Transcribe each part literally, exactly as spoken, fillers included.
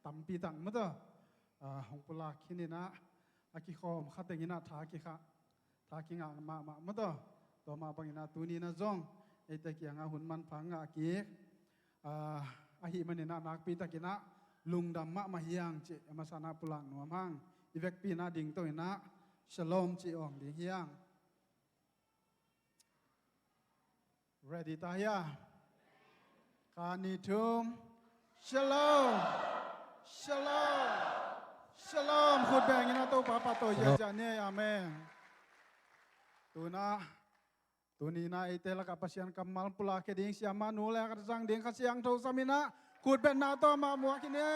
tampi tak mataw, ah, hong pulak khin inah, a kikhawm kha teng inah tha kikha, tha kingak mahmah mataw. Tua mah bang inah tuni inah zong eite kiangah hun manpha ngah kik, ah, ahih man inah nakpi tak inah lungdam mahmah hi hang cih a masa inah pulak nuam hang. I vekpi inah dingto inah shalom cih awng ding hi hang. Ready ta hia? Khat, nih, thum. Shalom. Shalom. Shalom. Khut beng inah Topa pahtawi ziahziah ni. Amen. Tuni inah, tuni inah eite lakah Pasian kammal pulak khia ding siamah nu le a ka zang ding Kha Siangtho sam inah khut betna tawh amah muak hi ni.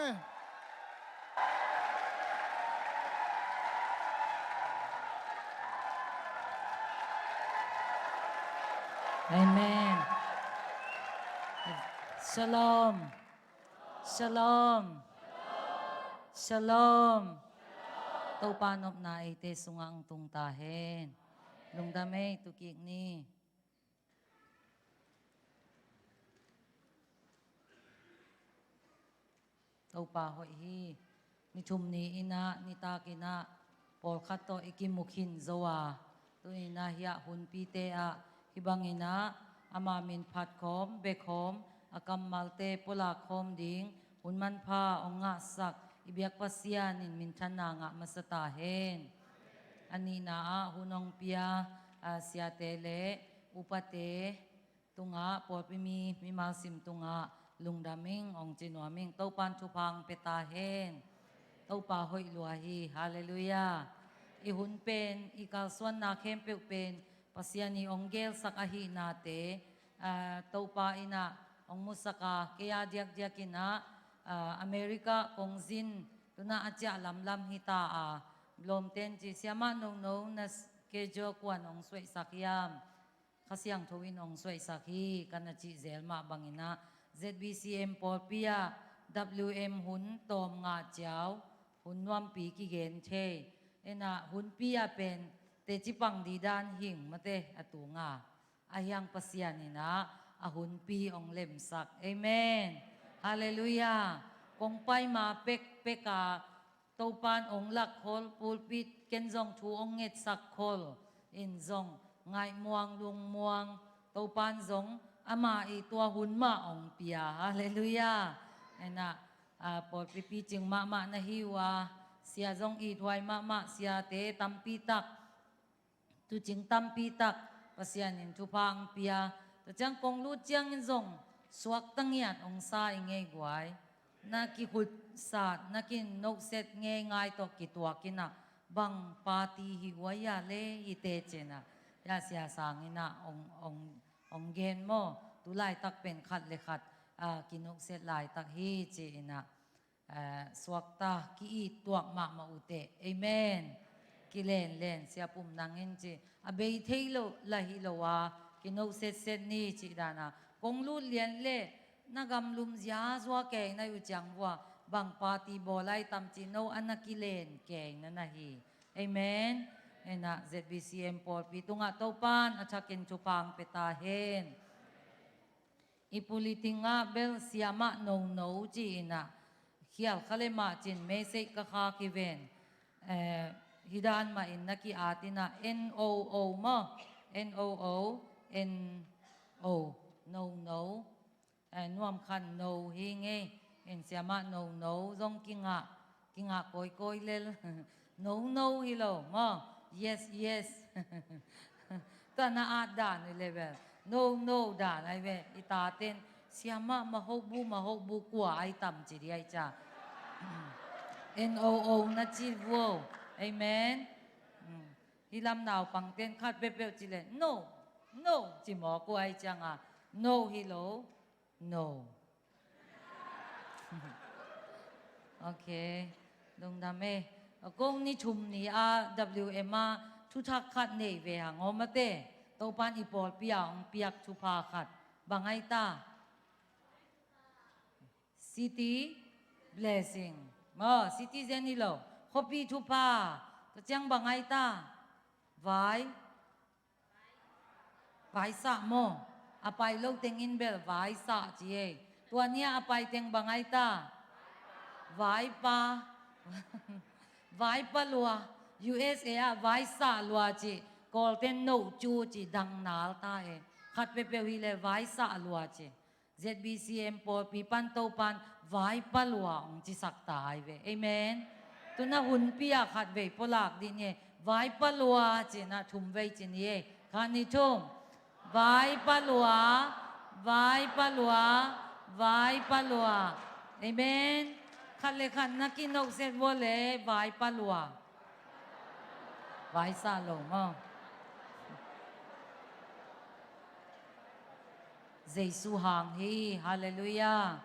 Amen. Shalom. Shalom. Shalom. Topa nopna eite sungah hong tung ta hen. Lungdam ei, tu kik ni. Topa hoih hi. Ni thum ni inah, nitak inah pawlkhat tawh i kimu khin zo a, tu inah hiah hunpite ah hih bang inah ama min phat khawm, bia khawm, a kammalte pulak khawm ding hun manpha hong ngahsak i biak Pasian in minthanna ngah masa ta hen. A nihna ah hun hong pia, a, siate le upate tungah, pawlpi mi, mimal sim tungah lungdam ing, hong ci nuam ing. Topan thupha hong pia ta hen. Topa hoih lua hi. Halleluiah. I hun pen, i kalsuanna khempeuh pen Pasian i hong gelsak ahihnate, ah, Topa inah hong musak a, kei a diakdiak inah, ah, America kong zin, tunah a ciah lamlam hi ta a, lawmten ci, siamah nono na schedule kuan hong suaihsak hiam? Kha Siangtho in hong suaihsak hi, ka na cih zel mah bang inah, Z B C M pawlpi ah W M hun tawm ngah ciau, hun nuampi kigen thei. Inah hunpi ah pen teci pang didan hing mate a tunga, a hiang Pasian inah a hunpi hong lemsak. Amen. Halleluiah. Kong pai ma pekpek a Topan hong lakkhol, pulpit ken zong thu hong ngetsak khol in zong ngaihmuang lungmuang, Topan zong amah i tua hun mah hong pia. Halleluiah. Inah, ah, pawlpi picing mahmah na hi uh a, sia zong ithuai mahmah, siate tampi tak, tucing tampi tak Pasian in thupha hong pia. Tua ciang kong lut ciangin zong suakta ngiat hong sa i ngei guai. Na kikhutsat, na kinohset ngeingai tawh kituak inah, bang party hi uh a, ya le hi teci inah, ya sia sang inah hong, hong, hong gen maw. Tu laitak pen khat le khat, ah, kinohset laitak hi ci inah, ah, suakta ki-it tuak mahmah uh teh. Amen. Kilenlen, Sia Pum nang in ci, a bei thei lo lah hi lo a, kinohsetset ni cih dan a, kong lut lian le na gamlum ziazua kei na hi uh ciang vua, bang party bawl ai tam ci, no a na kilen kei na na hi. Amen. Inah Z B C M pawlpi tungah Topan a thakin thupha hong pia ta hen. I puliting ah bel siamah nono ci inah, khial kha le mah cin message ka khak hi ven. Eh, hi dan mah in na ki-at inah, N O O maw? N O O, N O, nono. Eh, nuam khan no hi ngei. In siamah nono zong kingah, kingah kawikawi lel. No, no hi lo maw? Yes, yes. Tua na at dan uh le bel, no, no dan ai ve. I taten siamah mahobu, mahobu kua ai tam ci di ai ca. N O O na ci vuo. Amen. Mm. Hi lam naupangten khat peuhpeuh ci le, no, no ci maw, kua ai cianga, no hi lo. No. Ok. Lungdam e. Kong ni thum ni a W M a thuthak khat nei ve hang aw mate. Topan i pawlpi a hong piak thupha khat. Bang ai ta? City blessing. Maw, citizen hi lo. Khuapi thupha. Tua ciang bang ai ta? Vai. Vaisah maw? A pai lo tengin bel vaisah ci ei. Tua ni a pai teng bang ai ta? Vaipa, vaipa lua, U S A ah vaisah lua ci, Kawlten no cu ci dang nal ta e. Khat peuhpeuh hi le vaisah lua ci. Z B C M pawlpi pan Topan vaipa lua hong cisak ta ai ve. Amen. Tuna hunpi ah khat vei pulak dih ni e. Vaipa lua ci na thum vei ci ni e. Khat ni thum. Vaipa lua, vaipa lua, vaipa lua. Amen. Khat le khat na kinoh set vua le vaipa lua. Vaisah lo maw. Jesu hang hi, halleluiah.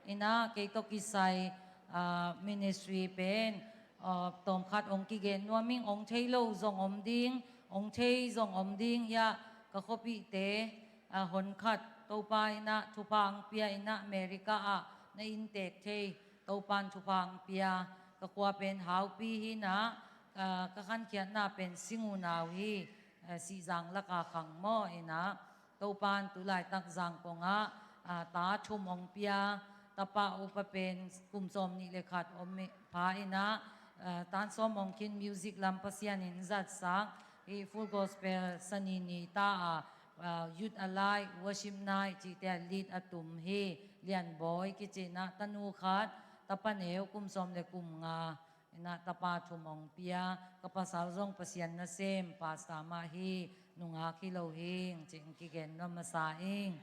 Ina, kei tawh kisai, ah, ministry pen, ah, tawmkhat hong kigen nuam ing, hong thei lo zong om ding, hong thei zong om ding, hiah ka khuapihte, ah, honkhat Topa ina thupha hong pia ina America ah na inntek thei Topan thupha hong pia, ka khua pen Haupi hi ina, ah, ka khankhiatna pen Singunau hi, ah, Sihzang laka khang maw ina, Topan tu laitak Zangkong ah, ah, ta thum hong pia, tapa upa pen kum sawm nih le khat om pha ina, ah, tan sawm hong khin music lam Pasian in zatsak, hi Full Gospel Sani ni ta ah, ah, Youth Alive, Worship Night cihte ah lead a tum hi, Lian Bawi kici ina, tanu khat, tapa neu kum sawm le kum nga, ina tapa thum hong pia, ka pasal zong Pasian nasem, pastor mah hi, nungak hi lo hi, ci-in kigen nuam masa ing.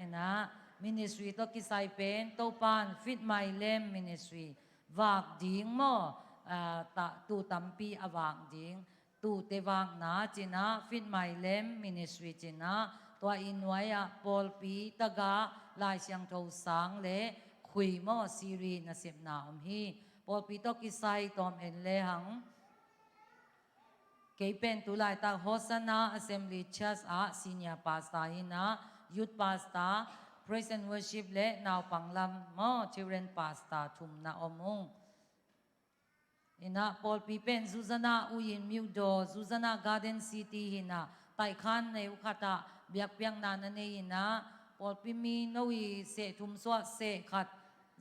Ina ministry tawh kisai pen, Topan Feed My Lamb Ministry, vak ding maw, ah, ta, tu tampi a vak ding, tute vakna ci ina, Feed My Lamb Ministry ci ina, tua i nuai ah pawlpi tagah Lai Siangtho sang le khui maw, siri nasepna om hi. Pawlpi tawh kisai tawm en lehang, kei pen tu laitak Hosanna Assembly Church ah senior pastor hi ina, youth pastor, praise and worship le naupang lam maw, children pastor thumna om ung. Ina pawlpi pen Zuzana Uyin Myodaw, Zuzana Garden City hi ina, taihkhan neu khat ah biakpiakna na nei ina, pawlpi mi no i seh thum suah seh khat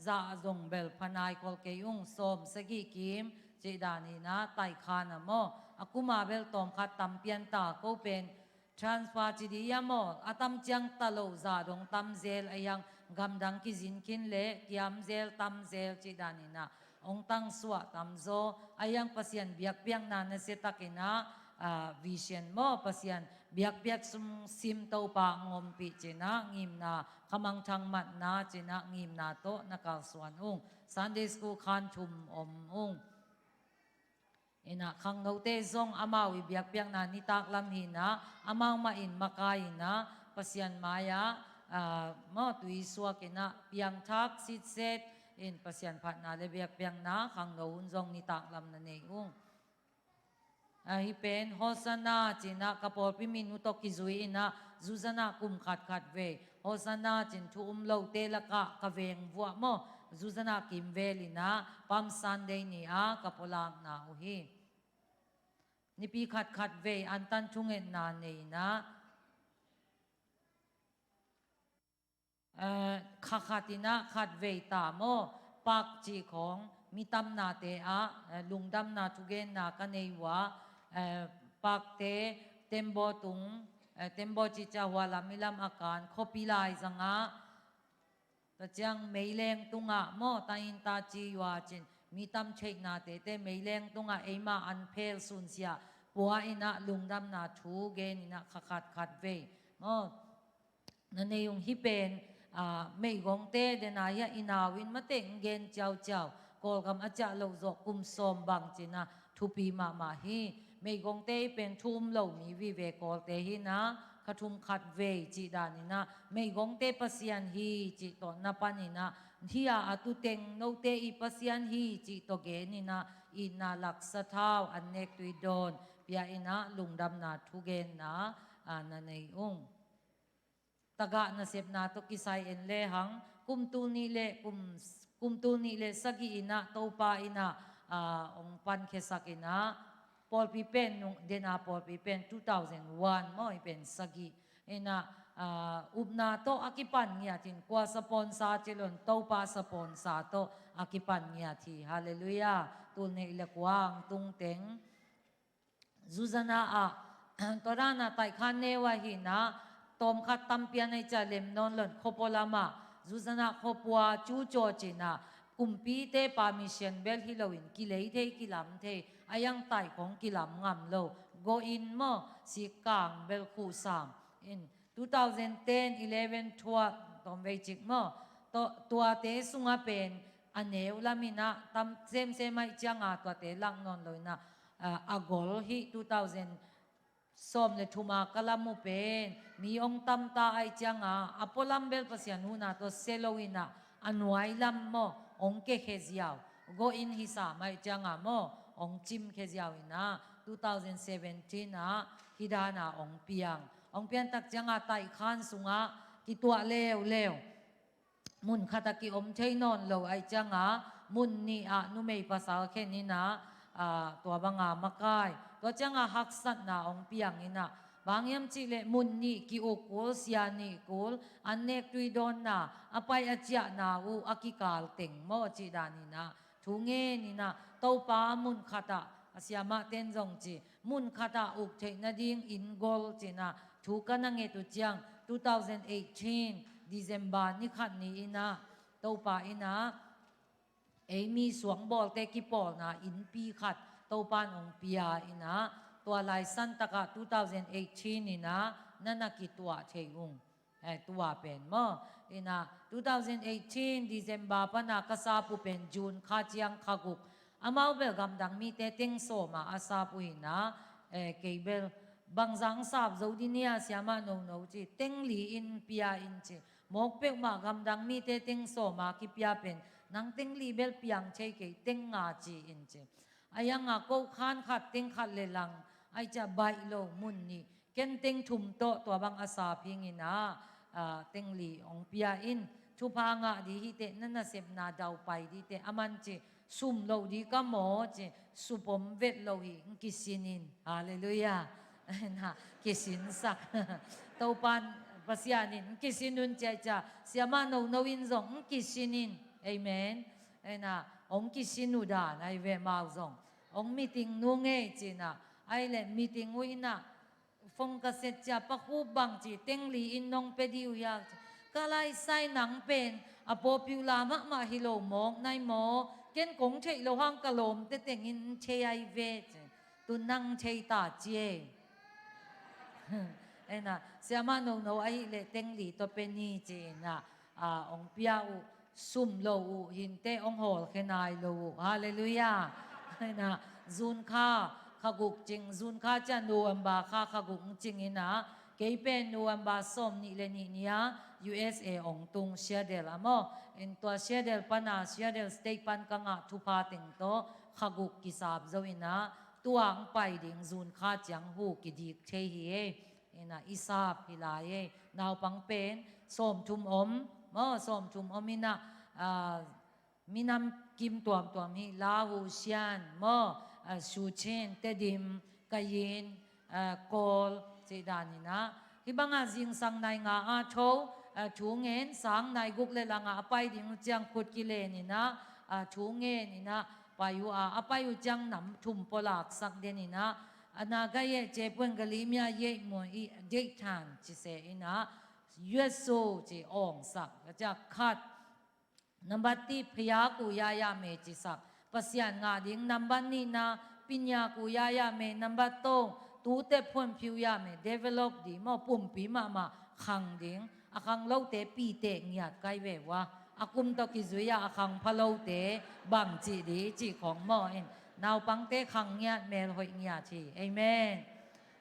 zah zong bel pha nai khol kei ung, sawm sagih kim cih dan hi ina, taihkhan a maw, a kum a bel tawmkhat tam pian ta, ko pen transfer ci dih hiam maw, a tam ciang ta lo zah dong tam zel, a hiang gamdang kizin khin le kiam zel tam zel cih dan ina, hong tang suah tam zaw, a hiang Pasian biakpiakna nasia tak ina, ah, vision maw, Pasian biakpiak sung sim Topa hong ompih ci ina, ngimna, khamangthang matna ci ina, ngimna tawh na kalsuan ung. Sunday school khan thum om ung. Ina khangnote zong amau i biakpiakna nitak lam hi ina, amau mah in makai ina, Pasian mai ah, ah, maw, tui suak ina, piangthak sitset in Pasian phatna le biakpiakna khangno hun zong nitak lam na nei ung. Ah, hi pen Hosanna ci ina ka pawlpi minu tawh kizui ina, Zuzana kum khat khat vei Hosanna ci in thu um lote lakah ka veng vuah maw, Zuzana kimvel ina Palm Sunday ni a ka pulakna uh hi. Nipi khat khat vei antan thungetna nei ina, eh, kha khat ina khat vei ta maw, pak cih khawng mi tamnate ah, eh, lungdamna thugenna ka nei uh a, eh, pakte Tembaw tung, eh, Tembaw cih ciang hua lam i lam a kan khuapi lai zangah, tua ciang meileng tungah maw, ta in ta ci uh a ci in, mi tam theihnate te meileng tungah eima an phel sunsia pua ina lungdamna thu gen ina kha khat khat vei maw, na nei ung. Hi pen, ah, meigongte dena hiah i nau in mateng gen ciauciau, Kawlgam a ciah loh zawh kum sawm bang ci ina thupi mahmah hi. Meigongte i pen thu um lo mi vive Kawlte hi ina, kha thum khat vei cih dan ina, meigongte Pasian hi cih tawh na pan ina, hi a a tuteng note i Pasian hi cih tawh gen ina, itna laksa thau an nek tui dawn pia ina lungdamna thugenna, ah, na nei ung. Tagah nasepna tawh kisai en lehang, kum tul nih le kum, kum tul nih le sagih ina Topa ina, ah, hong pankhiasak ina, pawlpi pen nung, dena pawlpi pen two thousand one maw, i pen sagih ina, ah, upna tawh a kipan ngiat in, kua saponsa ci lon, Topa saponsa tawh a kipan ngiat hi. Halleluiah. Tul nih le kua ang tungteng Zuzana ah, tua dana taihkhan neu ahi na, tawmkhat tampian ai cia lem nawn lon, khuapua lamah, Zuzana khuapua cu caw cina, kumpite pa mission bel hi loin, kilei thei, kilam thei, a yang taih khong kilam ngam lo, go in maw, sikkang bel khuhsam in, two thousand ten, eleven, twelve, tawm vei cik maw, tua, tuate sungah pen, a neu laminah, tam semsem aih cianga tuate lak nawn loinah, ah, a gol hi two thousand sawm le thuma ka lam uh pen, mi ong tamta aih cianga, a pualam bel Pasian huhna tawh se loinah, a nuai lam maw, ong kekhia ziau, go in hi sam aih cianga maw, ong cimkhia ziau inah, two thousand seventeen ah, hi dana ong piang. Ong piantak cianga taihkhan sungah, kituah leuleu. Mun khatah ki-om thei nawn lo aih cianga, mun nih ah numei pasal khen inah, ah, tua banga makai. Tua cianga haksatna ong piang inah. Bang hiam cihleh mun nih ki-uk kul, sia nih kul, an nek tui dawnna, a pai a ciahna uh, a kikal teng maw cih dan inah. Thu ngen inah, Topa mun khatah, a siamah ten zong ci, mun khatah uk theih nading in gol cinah, thu ka na nget uh ciang, two thousand eighteen, December ni khat ni inah, Topa inah, ei mi suangbawlte kipawlna innpi khat, Topa in ong pia inah, tua lai santakah two thousand eighteen inah, na na kituah thei ung. Eh, tua pen maw. Inah, two thousand eighteen, December pana ka sap uh pen June kha ciang kha guk. Amau bel gamdang mite teng sawma a sap uh inah, eh, kei bel bangzah ong sap zo di nia siamah nono ci. Teng li in pia in ci. Mawk peuhmah gamdang mite teng sawma kipia pen. Nang teng li bel piang thei kei teng nga ci in ci. A yanga ko khan khat teng khat le lang. Ai cia baih lo mun nih. Ken teng thum tawh tua bang a sap hing inah, ah, teng li ong pia in, thupha ngah di hiteh na nasepna daupai diteh, a man ci, sum lo di ka maw ci, supom vet lo hi, ong kisin in. Halleluiah. Na, kisinsak. Topan Pasian in, ong kisin un cia cia, siamah nono in zong, ong kisin in. Amen. Ena, ong kisin uh dan, ai ve mau zong. Ong meeting nu ngei cinah, ai le meeting uh inah, Fong ka set cia pakhup bang ci, teng li in nong pe diu hiak ci. Ka laisai nang pen, a popular mahmah hi lo mawk nai maw, ken kong theih lo hang ka lawmte tengin thei ai ve ci. Tu nang thei ta ci ei. Ena, siamah nono ahi le teng li tua pe ni ci inah, a, ong pia uh. Sum lo uh, hinte ong hawlkhia nai lo uh. Halleluiah. Ena, June kha, kha guk cing, June kha cia November kha, kha guk cing inah, kei pen November sawm nih le nih nia U S A ong tung Seattle ah maw. In tua Seattle pana, Seattle State pan ka ngah thupha teng tawh, kha guk kisap zo inah, tua ong pai ding June kha ciang hu kidik thei hi ei. Ena, i sap hi lai ei. Naupang pen, sawmthum om, maw, sawmthum om inah, ah, minam kim tuamtuam hi, Lahu, Sian, maw, ah, Suchin, Tedim, Kayin, ah, Kawl, cih dan inah. Hih bangah zingsang nai nga a tho, ah, thu ngen, sang nai guk le langah a pai ding uh ciang khut kilen inah, ah, thu ngen inah, pai uh a, a pai uh ciang nam thum pua laksak den inah, a na ga yeh ce puan ga li mia yeh muan i deih than ci se inah, U S O ci awngsak, ka ciak khat. Nambat ti phia ku ya ya me ci sak. Pasian ngah ding nambat nihna pinya ku ya ya me, nambat to tute phuan phiu ya me, develop di maw, pumpi mahmah khang ding. A khang lote pite ngiat kai ve ua. A kum tawh kizui a, a khang pha lote bang cih di cih khong maw in. Naupangte khang ngiat, mel hoih ngiat hi. Amen.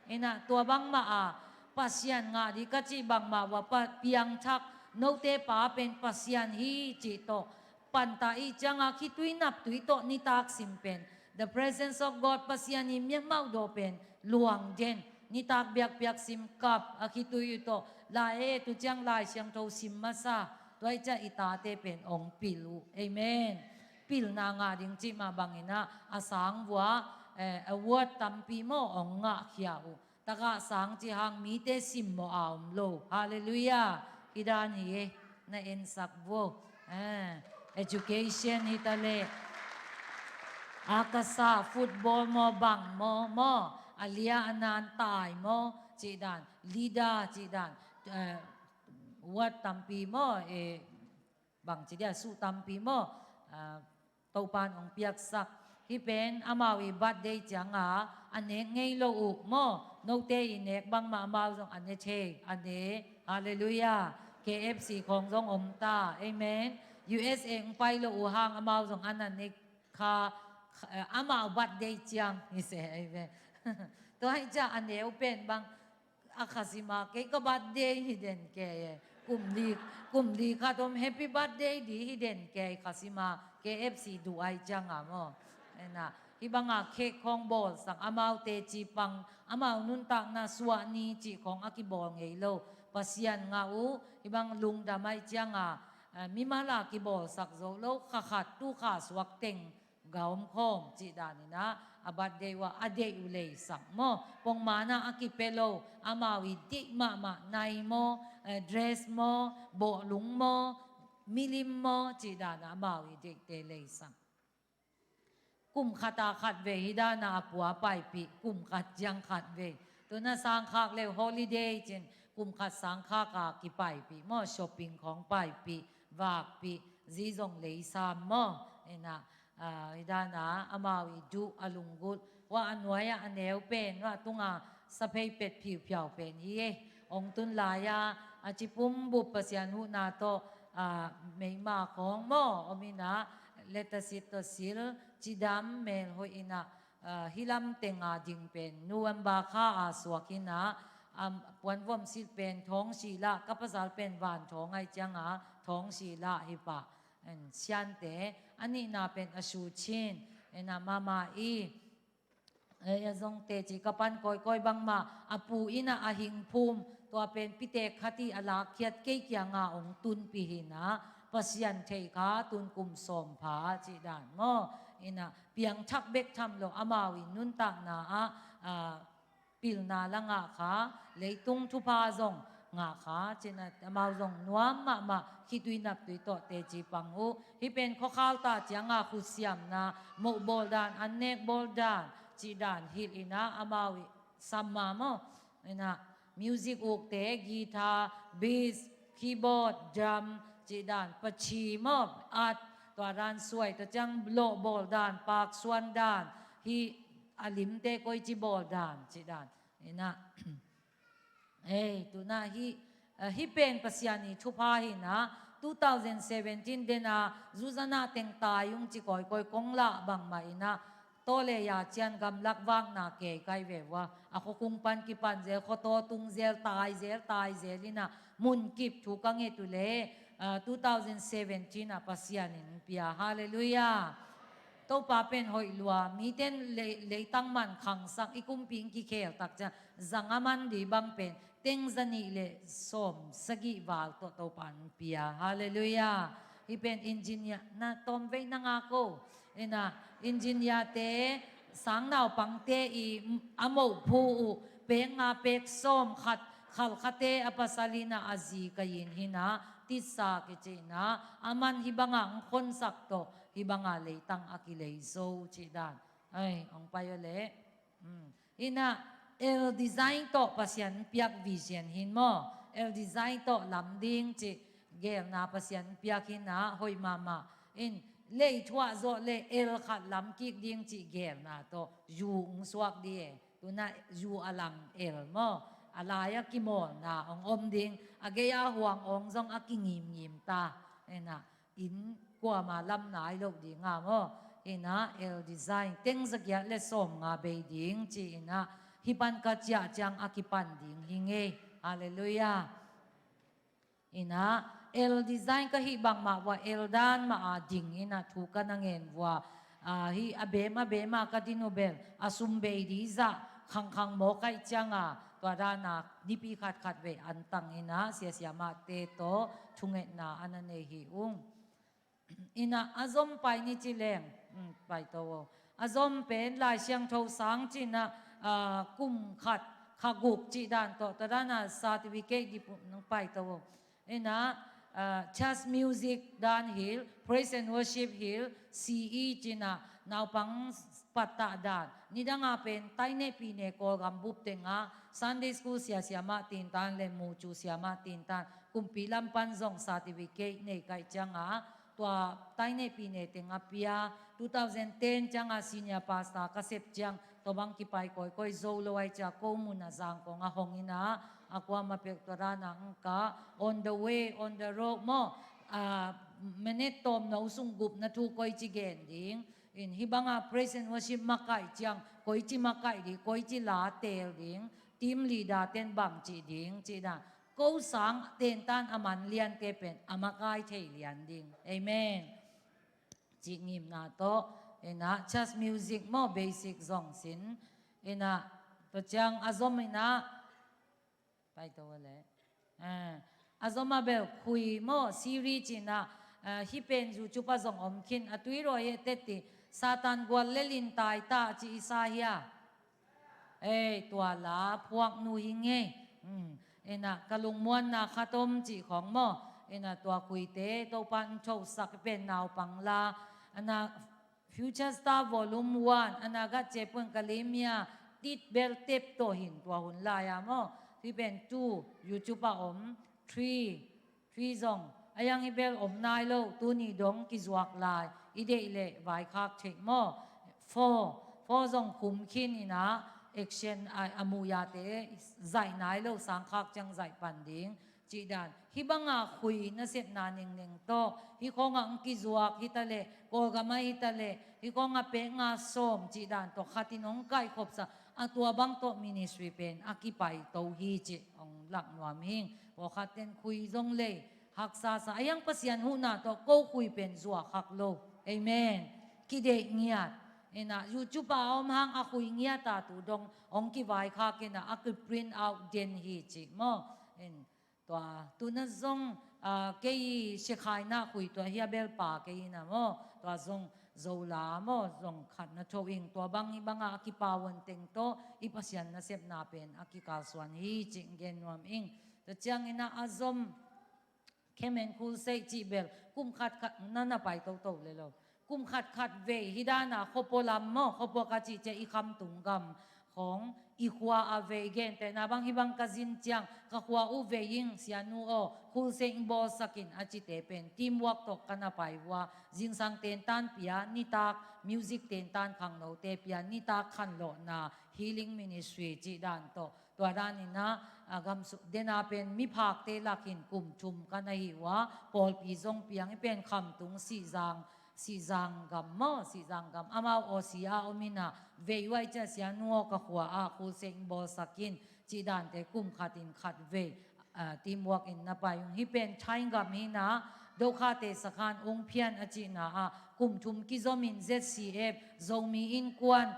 Inah tua bangmah a, Pasian ngah di ka cih bangmah ua pa, piangthak, note pa pen Pasian hi cih tawh. Panta i cianga khitui naptui tawh nitak sim pen. The presence of God, Pasian i miamauh daw pen luang den. Nitak biakpiak sim kap a khitui uh tawh. Lai e tu ciang Lai Siangtho sim masa. Tua i cia i tate pen ong pil uh. Amen. Pilna ngah ding cih mah bang inah a sang vua, eh, award tampi maw ong ngahkhia uh. Tagah sang ci hang mite simmawh a om lo. Halleluiah. Hih dan hi e. Na ensak vo. Eh, education hi ta leh. A kasa, football maw, bang maw, maw. A lia a nan tai maw. Cih dan. Leader cih dan. Eh, word tampi maw. Eh, bang ci dia, suh tampi maw. Ah, Topa'n hong piaksak. Hih pen amau i birthday cianga a nek ngei lo uh maw. Note i nek bangmah amau zong a ne thei, a ne. Halleluiah. K F C khawng zong om ta. Amen. U S A hong pai lo uh hang amau zong an a nek kha, kha, eh, amau birthday ciang hi se. Amen. Tua hi ciang a ne uh pen bang a kha sima, kei ka birthday hi den kei e. Kum li, kum li khat om happy birthday di hi den kei kha sima, K F C duh ai cianga maw. Ena, hih banga cake khawng bawlsak, amau teci pang, amau nuntakna suah ni cih khawng a kibawl ngei lo. Pasian ngah uh, hih bang lungdam ai cianga, eh, mimal a kibawlsak zo lo, kha khat tu kha suak teng ga om khawm cih daninah a birthday uh a deih uh leisak maw. Pongmanah a kipia lo, amau i deih mahmah nai maw, eh, dress maw, bawhlung maw, milim maw cih danah amau i deihte leisak. Kum khata khat vei hih danah a pua paipih, kum khat ciang khat vei. Tuna sangkhak leu holiday cin, kum khat sangkhak a kipaipih maw, shopping khawng paipih, vakpih, zi zong leisam maw. Ena, ah, hih dana amau i duh a lunggulh, hua a nuai-ah a neu pen, hua tunga saphei pet phiuphiau pen hi e. Hong tun lai-a a cipum bup Pasian huhna tawh, ah, meima khawng maw om inah, letasit tawh sil, cidam melhoih inah, ah, hih lam tenga ding pen November kha a suak inah, am, puanvom sit pen Thawng Sila, ka pasal pen Van Thawng ai cianga Thawng Sila hi pah. Siante a nihna pen a Su Chin, ena mama i, eh, a zong teci ka pan kawikawi bangmah, a pu inah a hingphum, tua pen pitek khat i a lakkhiat kei kianga hong tunpih inah, Pasian thei kha tun kum sawm pha cih dan maw. Inah piangthak bek tham lo, amau i nuntakna ah, ah, pilna la ngah kha, leitung thupha zong ngah kha, cinah amau zong nuam mahmah, khitui naptui tawh teci pang uh. Hih pen khuakhalta cianga khutsiamna, moh bawl dan, an nek bawl dan, cih dan hilh inah amau i samma maw. Inah music ukte, guitar, bass, keyboard, drum, cih dan, pachi maw, at, tua dan suai, tua ciang lawh bawl dan, paksuan dan, hih a limte koici bawl dan, cih dan. Inah, ei, tuna hih, eh, hih pen Pasian i thupha hinah, two thousand seventeen dena, zuzana teng tai ung ci kawikawi kong lah bangmah inah, taw le ya cian gamlak vakna kei kai ve ua, a khuakung pan kipan zel, khuataw tung zel, tai zel, tai zel inah, munkip thu ka nget uh le, ah, two thousand seventeen ah Pasian in pia. Halleluiah. Topa pen hoih lua, miten lei, leitang man khangsak, i kumpi in kikhel tak ciang, zanga man di bang pen, teng zanih le sawm sagih val tawh Topa in pia. Halleluiah. Hih pen engineer, na tawmvei na ngak o. Inah, engineer te, sang naupangte i a moh phu uh, pek nga pek sawm khat, khalkhate a pasal inah a zi ka yin hinah, titsa kici inah, a man hih bangah hong khonsak tawh, hih bangah leitang a kilei zo cih dan. Ai, hong pai aw leh. Hmm. Inah, L design tawh Pasian piak vision hin maw. L design tawh lam ding cih gelna Pasian piak hinah, hoih mahmah. In, lei thuah zawh le L khat lam kik ding cih gelna tawh, U hong suak di e. Tunah U a lang L maw. A lai-a kimawlna hong om ding. A gei-a huang awng zong a kingimngim ta. Inah, inn kuama lam nai loh dinga maw. Inah, L design, teng zagiat le sawm nga bei ding ci inah, hih pan ka ciah ciang a kipan ding hi ngei. Halleluiah. Inah, L design ka hih bangmah vua, L dan mah a ding inah thu ka na ngen vua. Ah, hih a bem a bem a ka din uh bel, a sum bei di zah khangkhang mawk ai cianga, tua dana nipi khatkhat vei antang inah, siasia mahte tawh thungetna a na nei hi ung. Inah a zom pai ni ci leng, um, pai to o. A zom pen Lai Siangtho sang cinah, ah, kum khat, kha guk cih dan tawh, tua dan a certificate dip uh nong paito uh. Ina, ah, church music dan hi, praise and worship hi, C E cih na, naupang pattah dan. Nidang a pen taineh pineh Kawlgam bup teng a Sunday school sia siamah tintan le mucu siamah tintan, kumpi lam pan zong certificate nei kaih ciang a, tua taineh pineh teng a pia, two thousand ten ciang a senior pastor ka sep ciang, tua bang kipai kawikawi zo lo ai cia, ko mun a zang kong a hong ina, a kuama pek tua dan a ngka, on the way, on the road maw, ah, minute tawmno sung gupna thu koici gen ding. In hih bang a praise and worship makaih ciang, koici makaih ding, koici la teel ding, team leader ten bang cih ding, cih dan. Ko sang tentan a man liante pen a makai thei lian ding. Amen. Cih ngimna tawh, ina, church music maw, basic zong sin. Ina, tua ciang a zom ina, paito le. Ah, a zom a bel khui maw, siri cih na, ah, hih pen YouTube a zong om khin, a tui ruai e teti, Satan gual le lin tai ta cih i sa hia. Ei, tua la phuak nu hi ngei. Hmm. Ina, ka lungmuanna khat om cih khong maw. Ina, tua khuite Topan thosak pen naupang la. Ana, Future Star Volume one, ana gat cepun ka limia, tit bel tep tawh hin tua hun lai a maw. Hih pen two, YouTube a om, three, three zong a yang hi bel om nai lo, tuni dong kizuak lai, i deih leh vaikhak thei maw. Four, four zong khum khin ina, action a, a muyate zaih nai lo, sangkhak ciang zaih pan ding, cih dan. Hih banga khui nasepna nengneng tawh, hih khawngah hong kizuak hi ta leh, Kawlgam ah hi ta leh, hih khawngah pek nga sawm cih dan tawh khatin hong kaihkhopsa, a tua bang tawh ministry pen a kipaito hi cih hong lak nuam hing. Pawlkhat ten khui zong lei, haksa sa, a yang Pasian huhna tawh ko khui pen zuak hak lo. Amen. Kideih ngiat. Ina, YouTube a om hang a khui ngiat a tu dong hong kivaikhak ina, a kiprint out den hi cih maw. In, tua, tuna zong, ah, kei sikhaina khui tua hia bel pa kei ina maw. Tua zong zo la maw, zong khat na tho ing, tua bang hih banga a kipawan teng tawh, i Pasian nasepna pen a kikalsuan hi cih gen nuam ing. Tua ciang ina a zom, Khemen Khulsei cih bel, kum khat khat na na pai toto le lo. Kum khat khat vei, hih dana khuapua lam maw, khuapua ka cih ciah i khamtung gam khawng, i khua a vei gentehna bang hih bang ka zin ciang, ka khua uh vei ing sianu aw, Khulsei ing bawlsak in a cite pen, teamwork tawh ka na pai uh a, zingsang tentan pia, nitak music tentan khangnote pia, nitak khanlawhna, healing ministry cih dan tawh. Tua dan ina, a, gamsuk dena pen miphakte lakin kum thum ka na hi uh a, pawlpi zong piang i pen khamtung Sihzang, Sihzang gam maw, Sihzang gam. Amau Aussie a om ina, vei uh ai ciah sianu aw ka khua a, Khulsei ing bawlsak in, cih dante kum khatin khat vei, a, teamwork in na pai ung. Hih pen Thai gam hi ina, Dokhate Sakhan Ung Phian a cihna a, kum thum kizom in Z C F, Zomi Innkuan,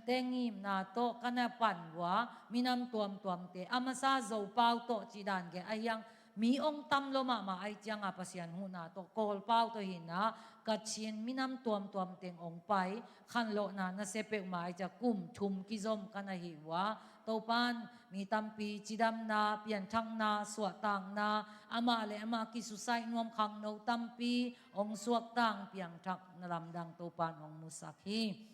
te ngimna tawh ka na pan uh a, minam tuamtuamte, a masa Zopau tawh cih dan gen a hiang, mi ong tam lo mahmah ai cianga Pasian huhna tawh, Kawlpau tawh hi ina, Kachin minam tuamtuam teng ong pai, khanlawhna nasia peuhmah ai ciah kum thum kizom ka na hi uh a, Topan mi tampi cidamna, pianthakna, suahtakna, amah le amah kisusaih nuam khangno tampi ong suakta, piangthak na lamdang Topan ong musak hi.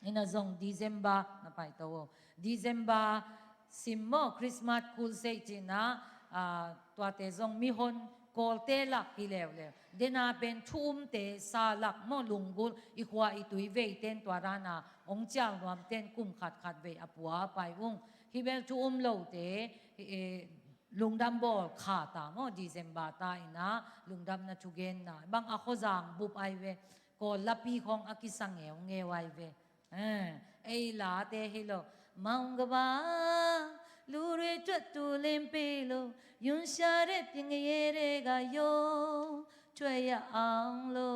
Ina zong December, na paito aw. December sim maw, Christmas Khulsei cihna, ah, tuate zong mihon Kawlte lak hi leuleu. Dena pen thu umte sa lak maw, lunggulh, i khua i tui veiten tua dana ong cial nuamten kum khat khat vei a pua pai ung. Hih bel thu um lote, eh, lungdam bawl kha ta maw, December ta ina, lungdamna thugenna. Bang a khuazang bup ai ve, Kawl lapi khawng a kisa ngeungeu ai ve. Eh, ei late hi lo. Maung gaba, lu re tuat tu len pe lo, yun sha re ping ye re ga yo, tuat ya ang lo,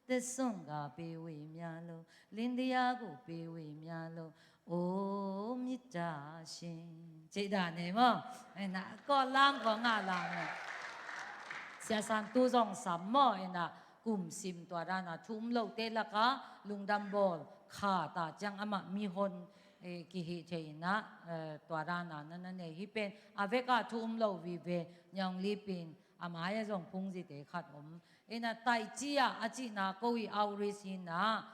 te song ga pe we mya lo, lin dia gu pe we mya lo, o mi ta shin. Cih dan e maw. Eh, na, Kawl lam khawng a lam e. Sia San tu zong sam maw, ina, kum sim tua dana thu um lote laka lungdam bawl kha ta ciang amah mihon, eh, kihih thei inah, eh, tua dana na na nei hi pen, a vekah thu um lo vive, Nyawng Lipin, a mai-ah zong phungzite khat om. Inah Taihci ah a cihna ko i outreach hi inah,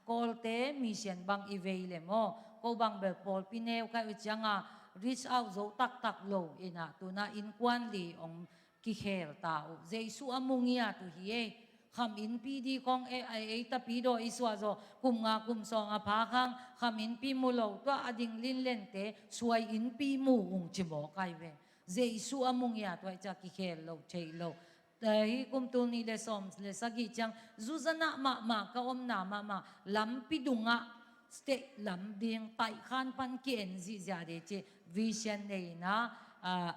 Kawlte mission bang i vei le maw, ko bang bel pawlpi neu ka hih uh cianga reach out zo taktak lo inah, tuna innkuan li hong kikhel ta uh. Jesu a mu ngiat uh hi ei. Kham innpi ding khawng ei, ei, ei tapidaw i suahzaw kum nga kum sawm a phak hang kham innpi mu lo, tua a ding linlente suai innpi mu ung ci mawk ai ve. Jesu a mu ngiat uh ahih ciang kikhel lo, theih lo. Eh, hih kum tul nih le sawm le sagih ciang zuzanah mahmah ka omna mahmah lampi dungah state lam ding Taikhan pan ki-en zihziah ding ci vision nei inah, ah,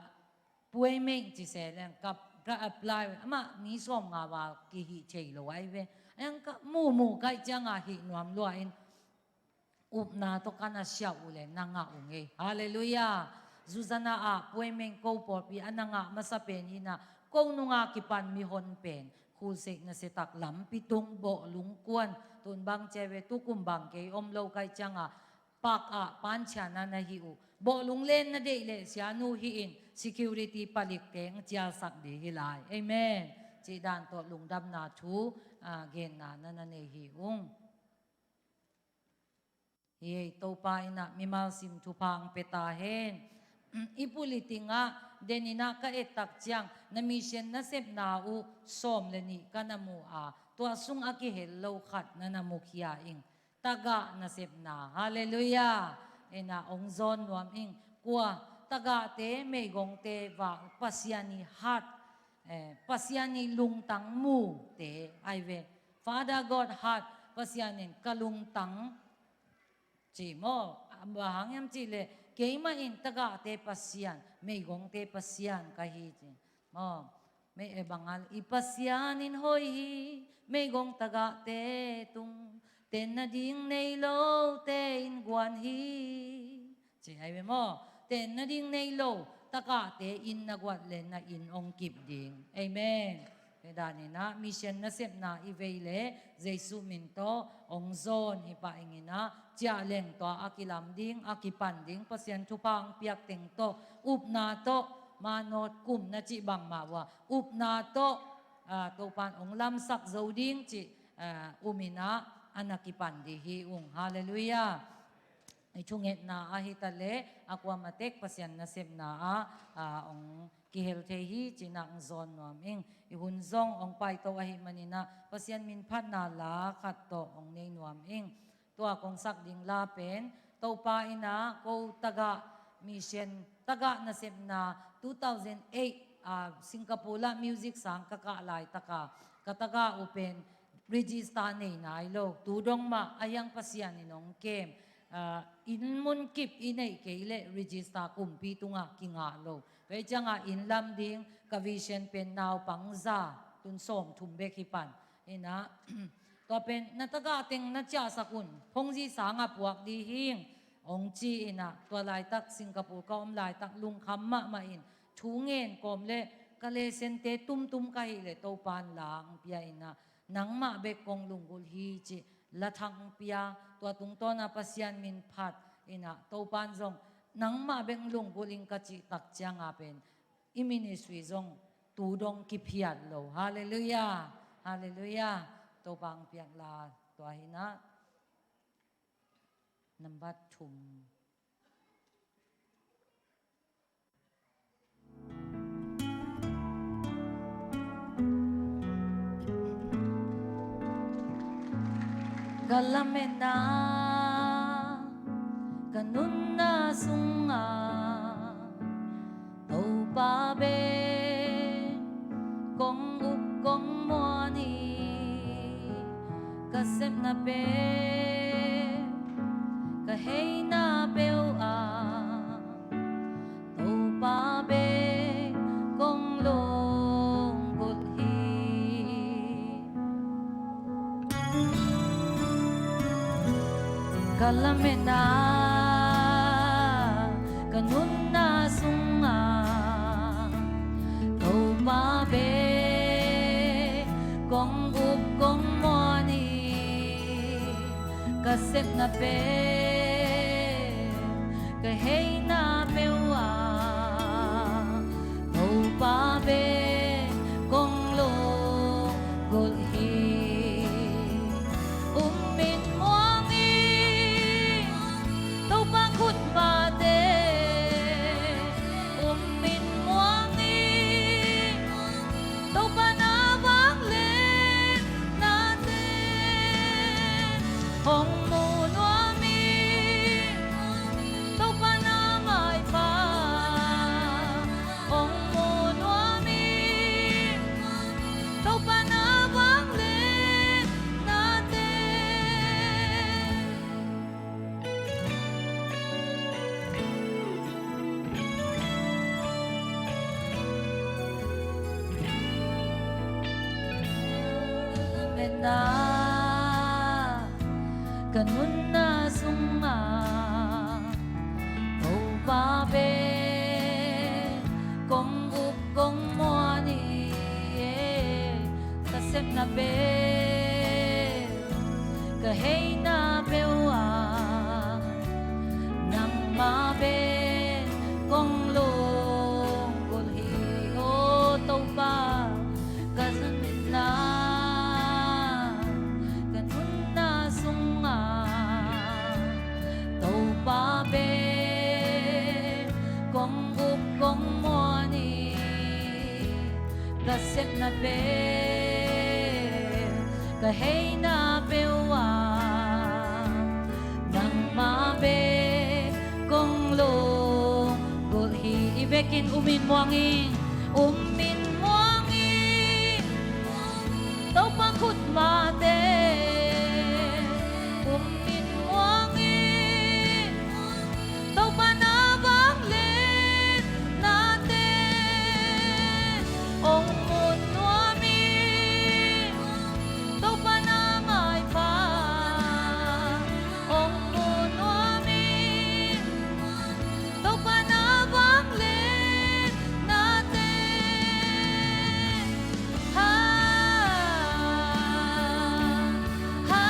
Pu Ei Meng ci se leng ka, ka apply, amah mi sawmnga val kihih thei lo ai ve. Ayang ka mumu ka hih cianga hih nuam lua in upna tawh ka na siah uh le na ngah ung ei. Halleluiah. Zuzanah ah Pu Ei Meng ko pawlpi a na ngah masa pen hi inah, ko nunga kipan mihon pen khulsek nasiatak lampi tung bawhlung kuan, tun bang ci ai ve, tukum bang kei om lo ka hih cianga park ah panchiana na hih uh. Bawhlung len na deih leh sianu hih in, security palikte hong cialsak ding hi lai. Amen. Cih dan tawh lungdamna thu, ah, genna na na nei hi ung. Hi ei, Topa inah mimal sim thupha hong pia ta hen. I pulpit tungah den inah ka et tak ciang na mission nasepna uh sawm le nih ka na mu a, tua sung a kihel lo khat na na mukhia ing. Tagah nasepna. Halleluiah. Inah hong zawn nuam ing. Kua? Tagahte, meigongte vak Pasian ii hat, eh, Pasian ii lungtang mute ai ve. Father God heart, Pasian in ka lungtang ci maw. Bang hang hiam cih leh keimah in tagahte Pasian, meigongte Pasian ka hi ci maw. Mei e bang a, i Pasian in hoih hi, meigong tagahte tung, tenna ding nei lote in guan hi, ci ai ve maw. Tenna ding nei lo tagahte in na guat le na inn hong kip ding. Amen. Hi dan inah mission nasepna i vei le Jesu min tawh hong zawn hi pah ing inah, ciah leng tua a kilam ding, a kipan ding, Pasian thupha hong piak teng tawh, upna tawh, manawt kum na cih bangmah uh a, upna tawh, ah, Topan hong lamsak zo ding cih, ah, um inah a na kipan ding hi ung. Halleluiah. I thungetna ahi ta leh a kuamah tek Pasian nasepna ah, ah, hong kihel thei hi ci inah hong zawn nuam ing. I hun zong hong paito ahih man inah Pasian min phatna la khat tawh hong nei nuam ing. Tua kong sak ding la pen, Topa inah ko tagah mission, tagah nasepna two thousand eight, ah, Singapore ah music sang ka kah laitaka ka tagah uh pen register nei nai lo. Tu dong mah a hiang Pasian in hong kem. Ah, inn munkip i neih kei leh register kumpi tungah kingah lo. Tua ciangah inn lam ding ka vision pen naupang za, tun sawmthum bek hi pan. Inah, tua pen na tagah teng na ciahsak un, phungzi sangah puak ding hi ing, hong ci inah, tua laitak Singapore ka om laitak lungkham mahmah in, thu ngen kawm le ka lesson-te tumtum ka hih leh Topan la hong pia inah, nangmah bek kong lunggulh hi cih la thak hong pia, tua tungtawnah Pasian min phat inah, Topan zong nangmah bek lunggulh ing ka cih tak cianga pen i ministry zong tu dong kiphiat lo. Halleluiah. Halleluiah. Topa hong piak la tua hi inah. Nambat thum. Ka lametna, ka nunna sungah Topa bek kong up kong muan hi. Ka sepna pen, ka heina peuh ah Topa bek kong lunggulh hi. Ka lametna, ka nunna sungah Topa bek kong up kong muan hi. Ka sepna pen, Ka heina peuh ah Topa bek kong lunggulh hi. Um in muang ing Topa khutmate, um in muang ing Topa na vangliatnate, hong mu nuam ing Topa na maipha, hong mu nuam ing Topa na vangliatnate. Ka nunna sungah Topa bek kong up kong muan hi. Ka sepna peuh, ka heina peuh ah nangmah bek kong lunggulh hi. Aw Topa, ka nunna, ka nunna sungah Topa bek kong up kong muan hi. Ka sepna peuh, ka heina peuh ah nangmah bek kong lunggulh hi. I vekin um in muang ing, um in muang ing Topa khutmate, um in muang ing Topa na vangliatnate, hong mu nuam ing Topa na maipha, hong mu nuam ing Topa na vangliatnate. Ha, ha,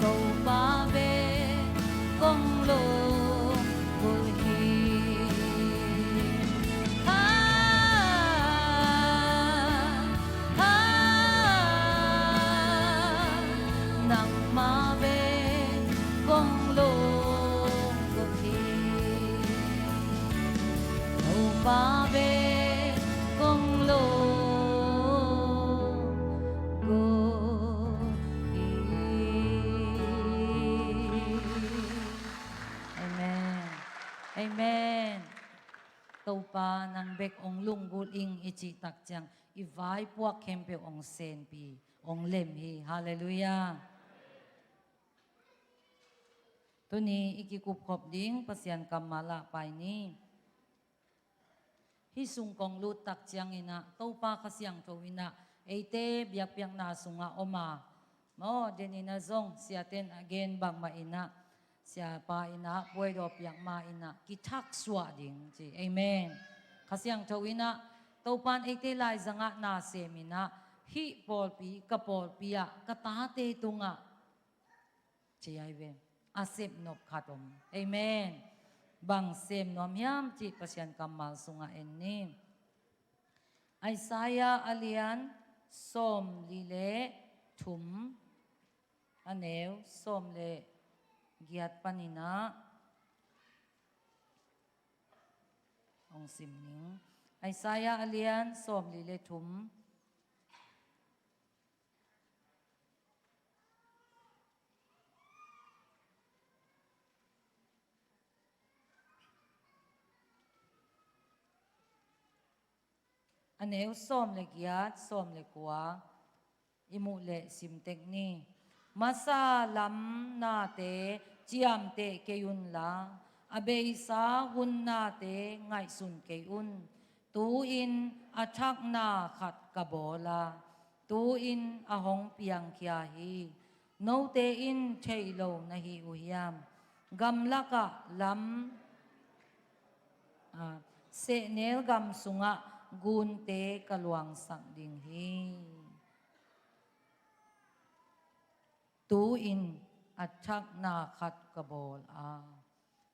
Topa bek kong lunggulh hi. Ha, ha, nangmah bek kong lunggulh hi. Topa bek kong lunggulh hi. Amen. Amen. Topa nang bek hong lunggulh ing i cih tak ciang i vaipuak khempeuh hong senpi, hong lem hi. Halleluiah. Tuni i kikupkhop ding Pasian kammal ah pai ni. Hih sung kong lut tak ciangin ah Topa Kha Siangtho in ah eite biakpiakna sungah om a, maw, den in ah zong siaten a gen bangmah in ah, siapa in ah puaidaw piak ma in ah kithaksuah ding ci. Amen. Kha Siangtho in ah Topa in eite laizangah na sem in ah hih pawlpi, ka pawlpi ah, ka tate tungah ci ai ve. A sepnop khat om. Amen. Bang sem nuam hiam cih Pasian kammal sungah en ni. Isaiah a lian sawmli le thum, a neu sawm le giat panin ah hong sim ning. Isaiah a lian sawmli le thum. A neu sawm le giat, sawm le kua i muh leh sim tek ni. Masa lam nate ciamteh kei unla, a beisa hun nate ngaihsun kei un. Tu-in a thakna khat ka bawl a, tu-in a hong piangkhia hi. Note in theih lo na hi uh hiam? Gamlakah lam, a, sehnel gam sungah gunte ka luangsak ding hi. Tu-in A thakna khat ka bawl a.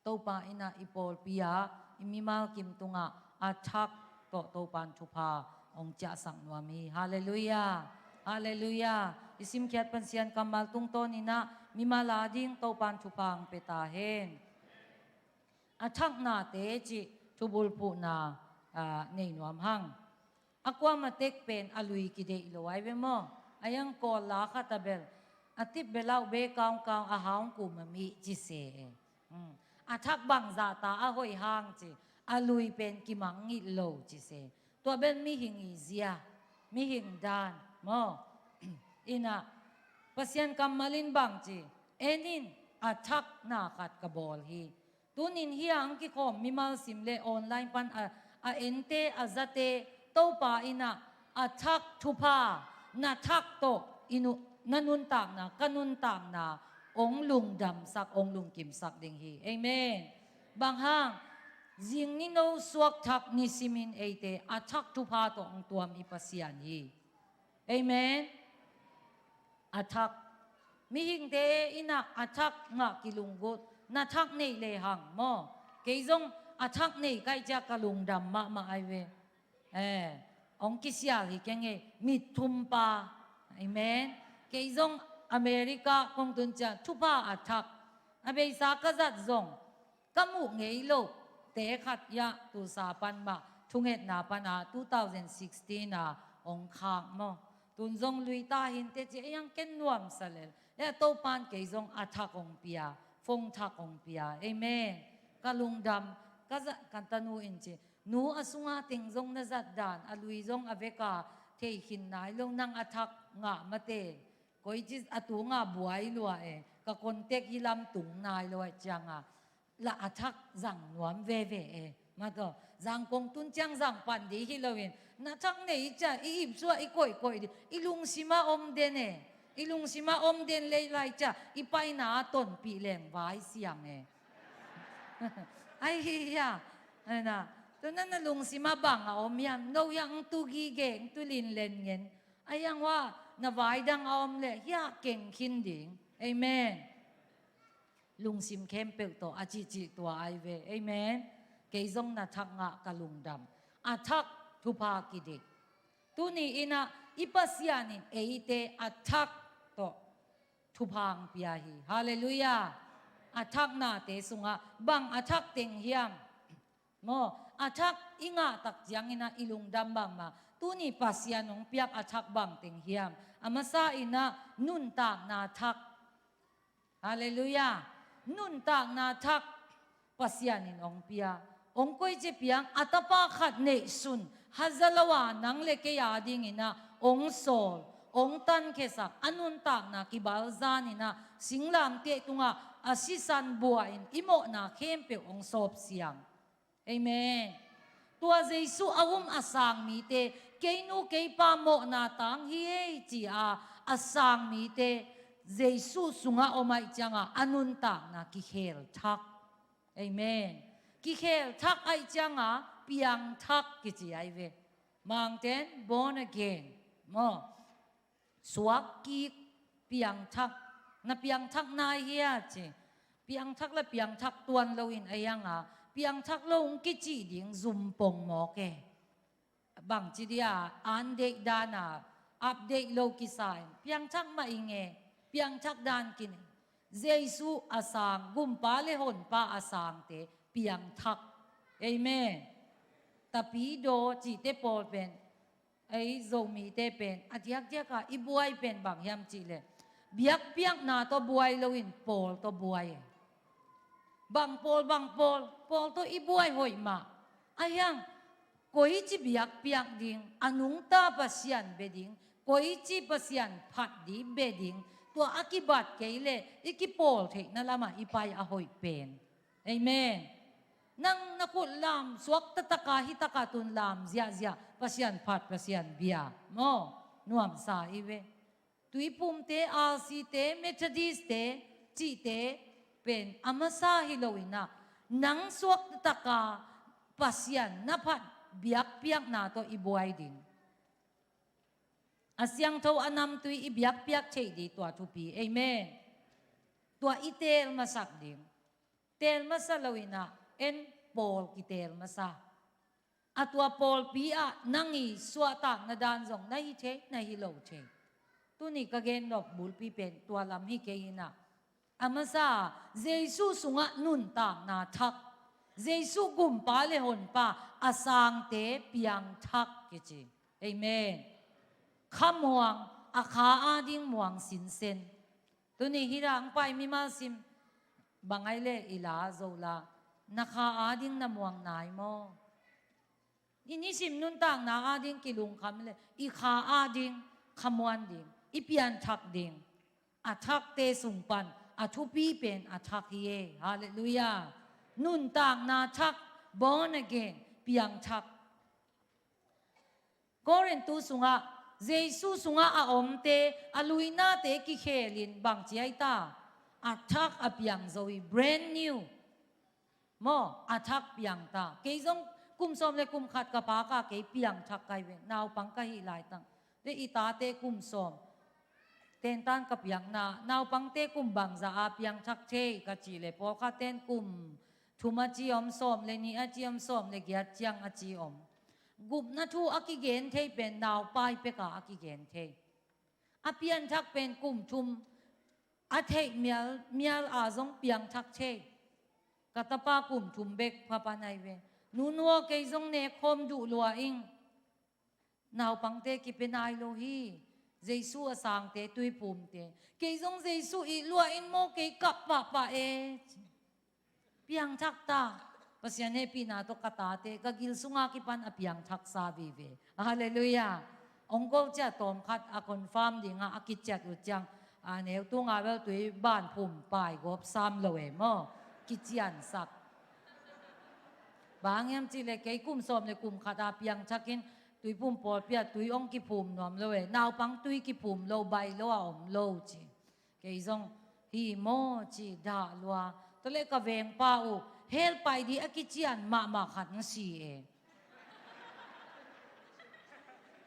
Topa in ah i pawlpi ah i mimal kim tungah a thak tawh Topan thupha hong ciahsak nuam hi. Halleluiah. Halleluiah. I simkhiat Pasian kammal tungtawn in ah mimal a ding Topan thupha hong pia ta hen. A thaknate cih thubulphuhna, ah, nei nuam hang. A kuamah tek pen a lui kideih lo ai ve maw? A yang kawl la khat a bel a tip bel ah be kaungkaung a haung kum a mi ci se. Hmm. A thak bangzah ta a hoih hang ci, a lui pen kimang ngilh lo ci se. Tua bel mihing i zia, mihing dan maw? In ah Pasian kammal in bang ci, en in, a thakna khat ka bawl hi. Tunin hih a hong kikhawm mimal sim le online pan a, a ente, a zate, Topa in ah a thak thupha, na thak tawh i nu-, na nuntakna, ka nuntakna hong lungdamsak, hong lungkimsak ding hi. Amen. Bang hang, zing ni no suak thak nisimin eite a thak thupha tawh hong tuam i Pasian hi. Amen. A thak. Mihingte in ah a thak ngah kilunggut. Na thak nei le hang maw? Kei zong a thak nei ka hih ciang ka lungdam mahmah ai ve. Eh, hong kisial hi keng e, mitthumpa. Amen. Kei zong America kong tun ciang thupha a thak. A beisa ka zat zong ka muh ngei loh te khat hiah tulsa pan mah thungetna pan a two thousand sixteen a hong khak maw? Tun zong lui ta hinte ci, ei ang ken nuamsa lel. Ei a Topan kei zong a thak hong pia, phone thak hong pia. Amen. Ka lungdam, ka za-, ka tanu in ci, nu a sunga teng zong na zat dan, a lui zong a veka thei khin nai lo, nang a thak ngah mate. Koi ci a tunga buai lua e, ka contact hi lam tung nai lo ai cianga. La a thak zang nuam veve e. Mataw, zang kong tun ciang zang pan di hi loin. Na thak nei cia, i ipsuah, i koihkoih di. I lungsima om den e. I lungsima om den lei lai cia, i paina a tonpih leng vai siang e. Ai hi hia. Ai na. Tu na na lungsima bang a om hiam. No hiang tu gige, tu lin len ngen. Ai hiang hua, na vai dang a om le, hia keng khin ding. Amen. Lungsim khempeuh tawh a cihcih tua ai ve. Amen. Kei zong na thak ngah ka lungdam. A thak thupha kidik. Tuni in ah i Pasian in eite a thak tawh thupha hong pia hi. Halleluiah. A thaknate sungah bang a thak teng hiam? Maw, a thak i ngah tak ciangin ah i lungdam bangmah. Tuni Pasian hong piak a thak bang teng hiam? A masa in ah nuntakna thak. Halleluiah. Nuntakna thak Pasian in hong pia. Hong koici piang, a tapa khat neihsun, haza lo a nang le kei a dingin ah hong sawl, hong tankhiasak, a nuntakna kibalzan in ah singlamteh tungah a sisan bua in i mawhna khempeuh hong sawpsiang. Amen. Tua Jesu a um a sang mite, kei nu kei pa mawhna tang hi ei ci-a a sang mite, Jesu sungah om aih cianga a nuntakna kikhel thak. Amen. Kikhel thak aih cianga piang thak kici ai ve. Mangten born again. Maw. Suak kik, piangthak, na piangthak nai hia ci. Piangthak le piangthak tuan loin a hianga, piangthak lo hong kici ding zumpong mawk e. Bangci dia, an deih dana, update lo kisa in. Piangthak mah i nge, piangthak dan kin. Jesu a sang, gumpa le honpa a sangte, piangthak. Amen. Tapidaw cihte pawl pen, ei Zomite pen a diakdiaka i buai pen bang hiam cihleh, biakpiakna tawh buai loin pawl tawh buai. Bang pawl, bang pawl, pawl tawh i buai hoih mah. A hiang, koici biakpiak ding, a nungta Pasian bia ding, koici Pasian phat ding bia ding, tua a kibat kei leh i kipawl theihna lamah i pai a hoih pen. Amen. Nang na khut lam suak tataka hi taka tun lam ziahziah, Pasian phat, Pasian bia. Maw, nuamsa i ve. Tuiphumte, R C te, Methodist te, cihte pen a masa hi loin ah, nang suak tataka Pasian na phat biakpiakna tawh i buai ding. A siangtho a namtui i biakpiak theih ding tua thupi. Amen. Tua i teel masak ding. Teel masa lo in ah, en pawl kiteel masa. A tua pawlpi ah nang i suahtakna dan zong na hi thei, na hi lo thei. Tuni ka gen nop bulpi pen tua lam hi kei in ah. A masa, Jesu sungah nuntakna thak. Jesu gumpa le honpa a sangte piangthak kici. Amen. Kha muang, a kha ading muang sinsen. Tuni hi dang pai mimal sim. Bang ai le i la zo la. Na kha ading na muang nai maw? I nisim nuntakna ading kilungkham le i kha ading khamuan ding, i pianthak ding. A thakte sung pan a thupi pen a thak hi e. Halleluiah. Nuntakna thak, born again, piangthak. Korintu sungah, Jesu sungah a omte, a luinate kikhelin bang ci ai ta? A thak a piang zo hi, brand new. Maw, a thak piang ta. Kei zong kum sawm le kum khat ka pa ka kei piangthak kai ve. Naupang ka hih laitang. Le i tate kum sawm. Tentan ka piakna. Naupangte kum bangza a piangthak thei ka ci le. Pawlkhat ten kum thum a ci om, sawm le nih a ci om, sawm le giat ciang a ci om. Gupna thu a kigen thei pen naupai peka a kigen thei. A pianthak pen kum thum a theih mial, mial a zong piangthak thei. Ka tapa kum thum bek phapan ai ve. Nunu aw, kei zong nek khawm duh lua ing. Naupangte kipia nai lo hi. Jesu a sangte tuiphumte. Kei zong Jesu i lua in maw, kei kap pahpah e. Piangthak ta. Pasian hehpihna tawh ka tate ka gil sunga kipan a piangthaksa vive. Halleluiah. Ong ko cia tawmkhat a confirm dinga a kiciat uh ciang, a neu tunga bel tui ban phum pai gawp sam lo e maw. Kiciansak. Bang hiam cih le kei kum sawm le kum khat a piangthakin tuiphum pawlpi ah tui ong kiphum nuam lo e. Naupang tui kiphum lo, bai lo a om lo ci. Kei zong hi maw ci dah lua. Tua le ka vengpa uh hell pai di a kician mahmah khat ng si e.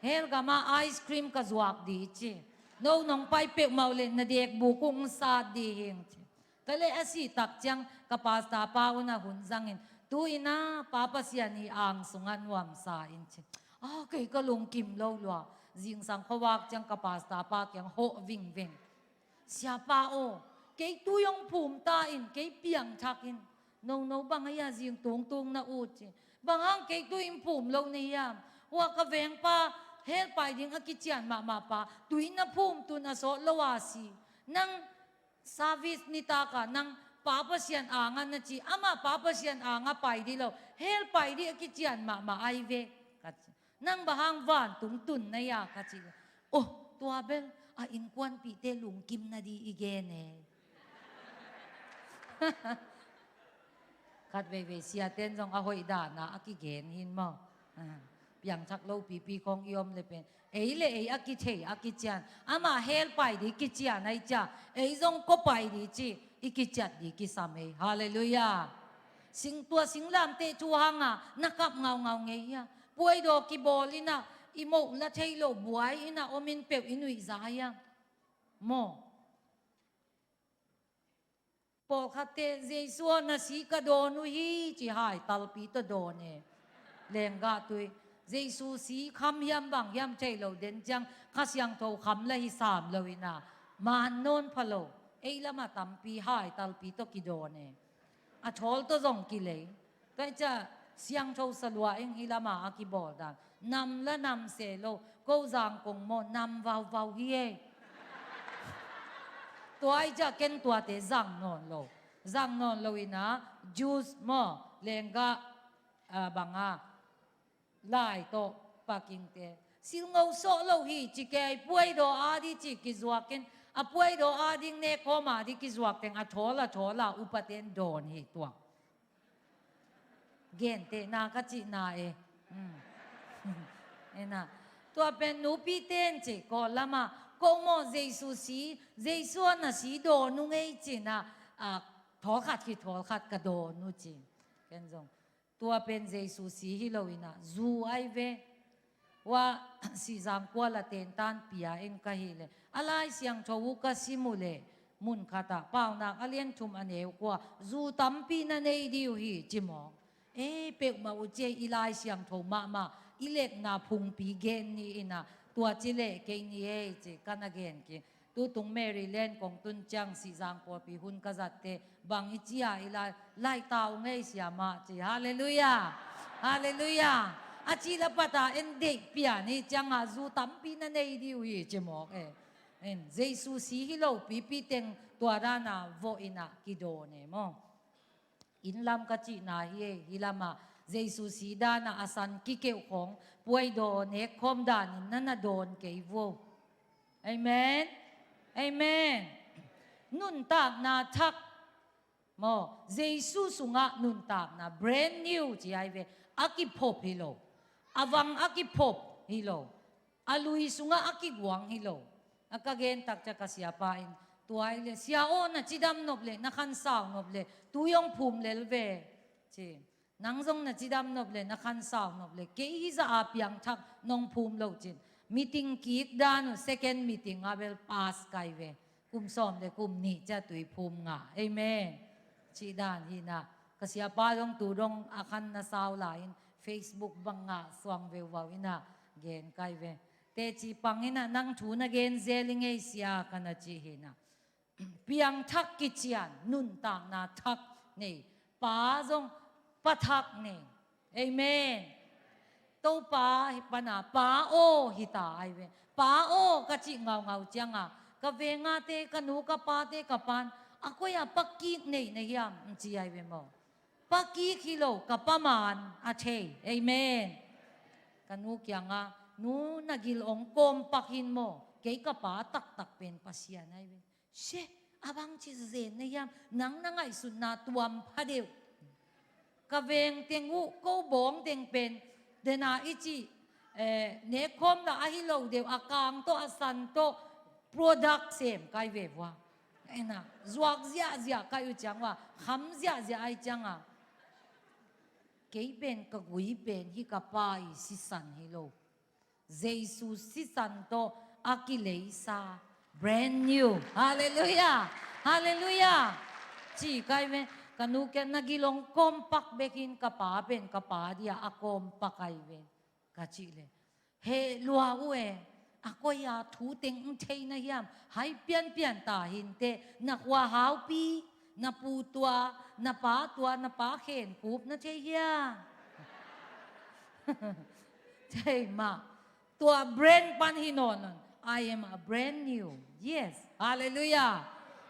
Hell gama ice cream ka zuak di ci. No nong pai peuhmah uh le na dekbuk uh ng sat di hing ci. Tua le a si tak ciang ka pasta pa uh na hun zangin, tu ina Pa Pasian i ang sungah nuamsa in ci. A kei ka lungkim lo lua. Zingsang khuavak ciang ka pasta pa kiang hawh vingveng. Siapa aw, kei tui ong phum ta in, kei piangthak in. No, no, bang a ia zing tungtung na ut ci. Bang hang kei tui in phum lo na hiam? Hua ka vengpa hell pai ding a kician mahmah pa tui na phum tun a sawt lo a si. Nang service nitaka nang Pa Pasian anga na ci, ama Pa Pasian anga pai di lo, hell pai di a kician mahmah ai ve. Ka ci. Nang bang hang vantung tun na ia ka ci. Oh, tua bel a innkuanpihte lungkim na di i gen e. Khat veivei siaten zong a hoih dana a kigen hin maw. Ah, piangthak lo pipi khong i om le pen. Ei le ei a kithei a kician. Ama hell pai di kician ai cia. Ei zong ko pai di ci. I kiciat di kisam ei. Halleluiah. Sing tua singlamteh thu hanga na kap ngaungau ngei hia? Puaidaw kibawl ina i moh la thei lo buai ina om in peuh i nuihza hia? Maw? Pawlkhatte Jesu aw na si ka dawn uh hi ci hai talpi tawh dawn e. Lenggah tui Jesu si kham hiam bang hiam thei lo den ciang Kha Siangtho kham la hi sam lo ina man nawn pha lo. Ei lama tampi hai talpi tawh kidawn e. A thawl tawh zong kilei. Tua i cia siangtho salua eng hi lama a kibawl dan. Nam la nam se lo. Ko zangkong maw nam vauvau hi e. Tua i cia ken tuate zang nawn lo. Zang nawn lo ina juice maw lenggah banga lai tawh pakingte. Silngo sawh lo hi ci kei puaidaw a di ci kizuakin a puaidaw a ding nekhawm a di kizuak teng a thawl a thawl a upaten dawn hi tua. Gentehna ka cihna e. Ena tua pen nupiten ci kawl lama ko maw Jesu si Jesu a na si dawn uh ngei cina a thawlkhat khi thawlkhat ka dawn uh ci. Ken zong tua pen Jesu si hi lo ina zu ai ve. Hua sihzang kuala tentan pia in ka hi le a Lai Siangtho uh ka sim uh le Mun khatah Paunak a lian thum a neu kua, zu tampi na nei dih uh hi, ci mawk. Ei, peuhmah uh ci ei, i Lai Siangtho mahmah, i letna phungpi gen ni inah, tua ci leh kei ni ei ci, ka na gen kik. Tutung Maryland kong tun ciang Sihzang pawlpi hun ka zatte, bang i ci a i lai, laih ta ung ei siamah ci, halleluiah, halleluiah. A cih la pata en deih pian hi ciangah zu tampi na nei dih uh hi ci mawk e. En, Jesu si hi lo pipi teng tua dana vawh inah kidawn e maw. Inn lam ka cihna hi ei, hi lamah Jesu si dana a san kikeuh khawng puaidaw nekkhawm danin na na dawn kei vo. Amen. Amen. Nuntakna thak maw, Jesu sungah nuntakna brand new ci ai ve. A kiphop hi lo. A vang a kiphop hi lo. A lui sungah a kiguang hi lo. A ka gen tak ciang ka siapa in, tua ai le, sia aw, na cidam nop le, na khansau nop le, tui hong phum lel ve ci. Nang zong na cidam nop le, na khansau nop le, kei hi zah a piangthak nong phum lo cin. Meeting kik dan uh, second meeting a bel pass kai ve. Kum sawm le kum nih ciah tui phum ngah. Amen. Cih dan hi inah. Ka siapa dong tu dong a khan na sau lai in Facebook bang ngah suang veuvau inah gen kai ve. Teci pang inah nang thu na gen zel i ngei sia ka na cih hi inah. Piangthak kician, nuntakna thak nei. Pa zong pa thak nei. Amen. Topa hi pana, Pa aw hi ta ai ve. Pa aw ka cih ngaungau ciangah, ka vengate, ka nu ka pate, ka pan, a koi a pa kik nei na hiam ci ai ve maw. Pa kik hi lo, ka pa man a thei. Amen. Ka nu kiangah, nu, na gil ong kawmpak hin maw, kei ka pa taktak pen Pasian ai ve. She, a bangci zen na hiam, nang na ngaihsutna tuam pha deuh. Ka veng teng uh, ko bawng teng pen, dena i cih, eh, nekkhawm dah ahi lo deuh, a kang tawh, a san tawh, product sem kai ve vua. Ena, zuak ziahziah kai uh ciang vua, kham ziahziah ai cianga. Kei pen ka gui pen hi, ka pa i sisan hi lo. Jesu sisan tawh a kileisa, brand new. Halleluiah. Halleluiah. Ci kai ve. Ka nu kiang, na gil ong kawmpak bekin, ka pa pen ka pa dia a kawmpak ai ve, ka cih le. Heh lua uh e. A koi a thu teng ong thei na hiam. Hai pianpian ta hinteh. Na khua haupi, na pu tua, na pa tua, na pa khenkup na thei hiam. Thei mah. Tua brand pan hi nawn lo. I am a brand new. Yes. Halleluiah.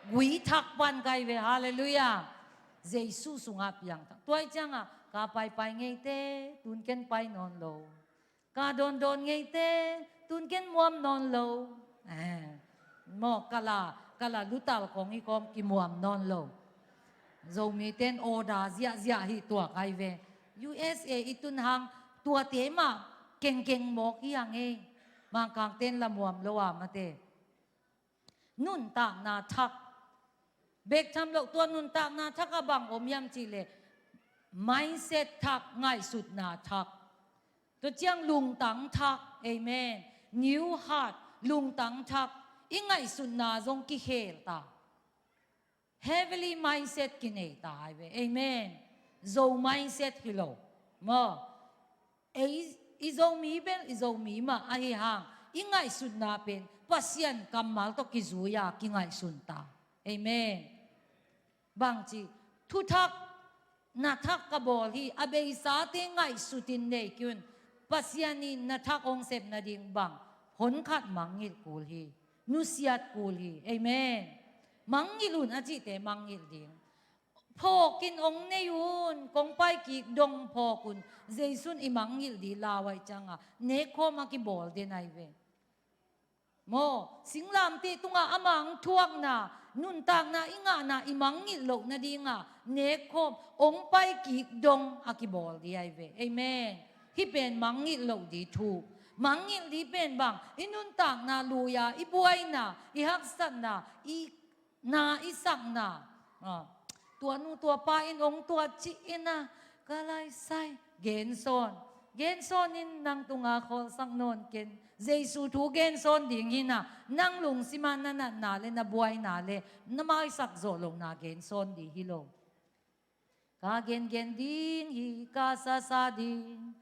Gui thak pan kai ve. Halleluiah. Jesu sungah piangthak. Tua i ciangah, ka paipai ngeite, tun ken pai nawn lo. Ka dawndawn ngeite, tun ken muam nawn lo. Eh, maw, kala, kala lutal khawng hi kawm kimuam nawn lo. Zomite in order ziahziah hi tuak ai ve. U S A i tun hang tuate mah kengkeng mawk hi hang ei. Mangkangte in la muam lo a mate. Nuntakna thak. Bek tham loh, tua nuntakna thak a bang om hiam cih leh, mindset thak, ngaihsutna thak. Tua ciang lungtang thak, amen. New heart, lungtang thak. I ngaihsutna zong kikhel ta. Heavenly mindset kinei ta ai ve. Amen. Zo mindset hi lo. Maw. Ei, i Zomi bel, i Zomi mah ahi hang, i ngaihsutna pen Pasian kammal tawh kizui a kingaihsun ta. Amen. Bangci, thuthak, na thak ka bawl hi, a beisate ngaihsutin nei kei un. Pasian in na thak hong sep nading bang, honkhat mangngilh kul hi. Nusiat kul hi. Amen. Mangngilh un a cihte mangngilh ding. Phawkin hong nei un, kong paikik dong phawk un, Jesu in i mangngilh ding lau ahih ciangah, nekkhawm a kibawl den ai ve. Maw, singlamteh tungah ama hong thuakna, nuntakna i ngahna i mangngilh loh nadingah, nekkhawm, hong paikik dong a kibawl ding ai ve. Amen. Hih pen mangngilh loh ding thu. Mangngilh ding pen bang, i nuntakna lui-a, i buaina, i haksatna, i na i sakna. Ah, tua nu tua pa in hong tua cih in a, ka laisai gen sawn. Gensawn in nang tunga khawlsak nawn ken. Jesu thu gensawn ding hi na, nang lungsim ah na natna le na buaina le na maisak zawh lohna gensawn ding hi lo. Ka gengen ding hi, ka sasa ding.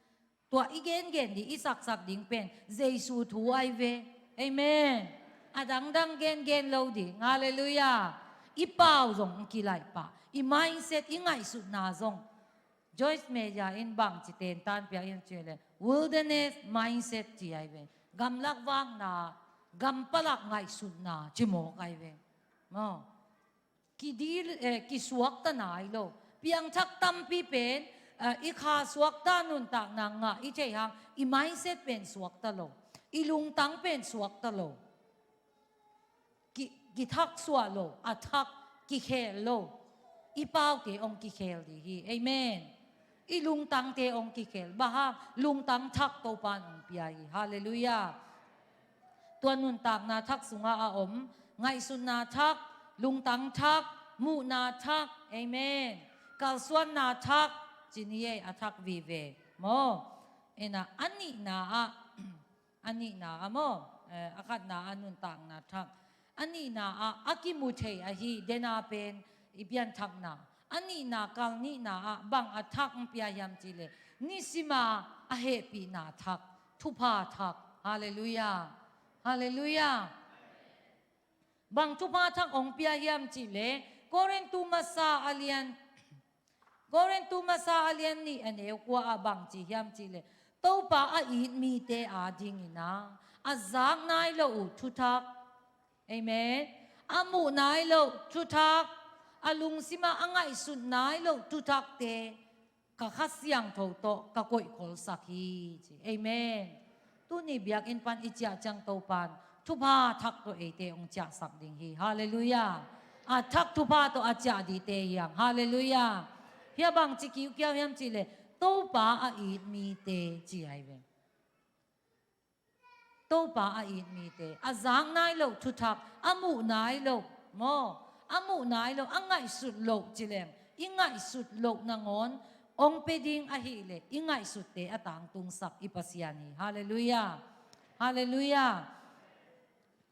Tua i gengen ding, i saksak ding pen Jesu thu ai ve. Amen. A dangdang gengen lo ding. Halleluiah. I pau zong kilaih pah, i mindset, i ngaihsutna zong. Joyce Meyer in bangci tentan pia in ci le, wilderness mindset ci ai ve. Gamlak vakna, gampalak ngaihsutna ci mawk ai ve. Maw. Kidil, eh, kisuakta nai lo. Piangthak tampi pen, eh, i kha suakta nuntakna ngah i theih hang, i mindset pen suakta lo. I lungtang pen suakta lo. Ki, kithak suah lo, a thak kikhel lo. I paute hong kikhel ding hi. Amen. I lungtangte hong kikhel. Bang hang, lungtang thak Topan hong pia hi. Halleluiah. Tua nuntakna thak sungah a om, ngaihsutna thak, lungtang thak, muhna thak. Amen. Kalsuanna thak, ci ni ei, a thak vive. Maw. Ena, a nihna ah, a nihna ah maw, eh, a khatna ah nuntakna thak. A nihna ah a kimu thei ahi, dena pen i pianthakna. A nihna kal nihna ah bang a thak hong pia hiam ci le, nisima a hehpihna thak, thupha thak. Halleluiah. Halleluiah. Bang thupha thak hong pia hiam ci le, Korintu masa a lian, Korintu masa a lian nih a neu kua ah bangci hiam ci le, Topa a it mite a dingin a, a zak nai lo uh thuthak. Amen. A muh nai lo thuthak, a lungsim ah a ngaihsut nai lo thuthakte ka Kha Siangtho tawh ka koihkholsak hi ci. Amen. Tuni biakinn pan i ciah ciang Topan thupha thak tawh eite hong ciahsak ding hi. Halleluiah. A thak thupha tawh a ciah dingte hi hang. Halleluiah. Hia bangci kiukiau hiam ci le, Topa a it mite ci ai ve. Topa a it mite, a zak nai lo thuthak, a muh nai lo, maw, a muh nai lo, a ngaihsut lo ci leng, i ngaihsut lo nangawn hong pia ding ahih leh i ngaihsutte a tangtungsak i Pasian hi. Halleluiah. Halleluiah.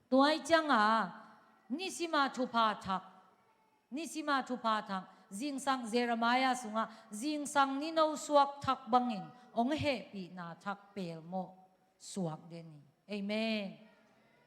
Tua ahih ciangin nisima thupha thak, nisima thupha thak, zingsang Jeremiah sungah zingsang nino suak thak bangin hong hehpihna thak pelmawh suak den hi. Amen.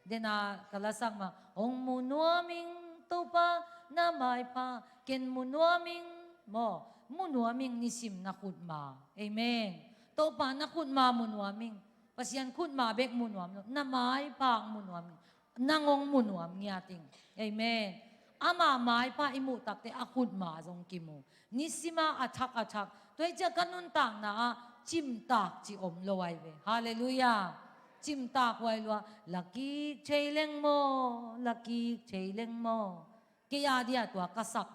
Dena ka lasak mah, hong mu nuam ing Topa na maipha, ken mu nuam ing, maw, mu nuam ing nisim na khutma. Amen. Topa na khutma mu nuam ing. Pasian khutma bek mu nuam lo, na maipha hong mu nuam ing. Nang hong mu nuam ngiat ing. Amen. Ama maipha i muh takteh a khutma zong kimu. Nisima a thak a thak. Tua ahih ciang ka nuntakna ah cimtak ci om lo ai ve. Halleluiah. Cimtak huai lua. Lakik thei leng maw, lakik thei leng maw. Kei a dia tua ka sak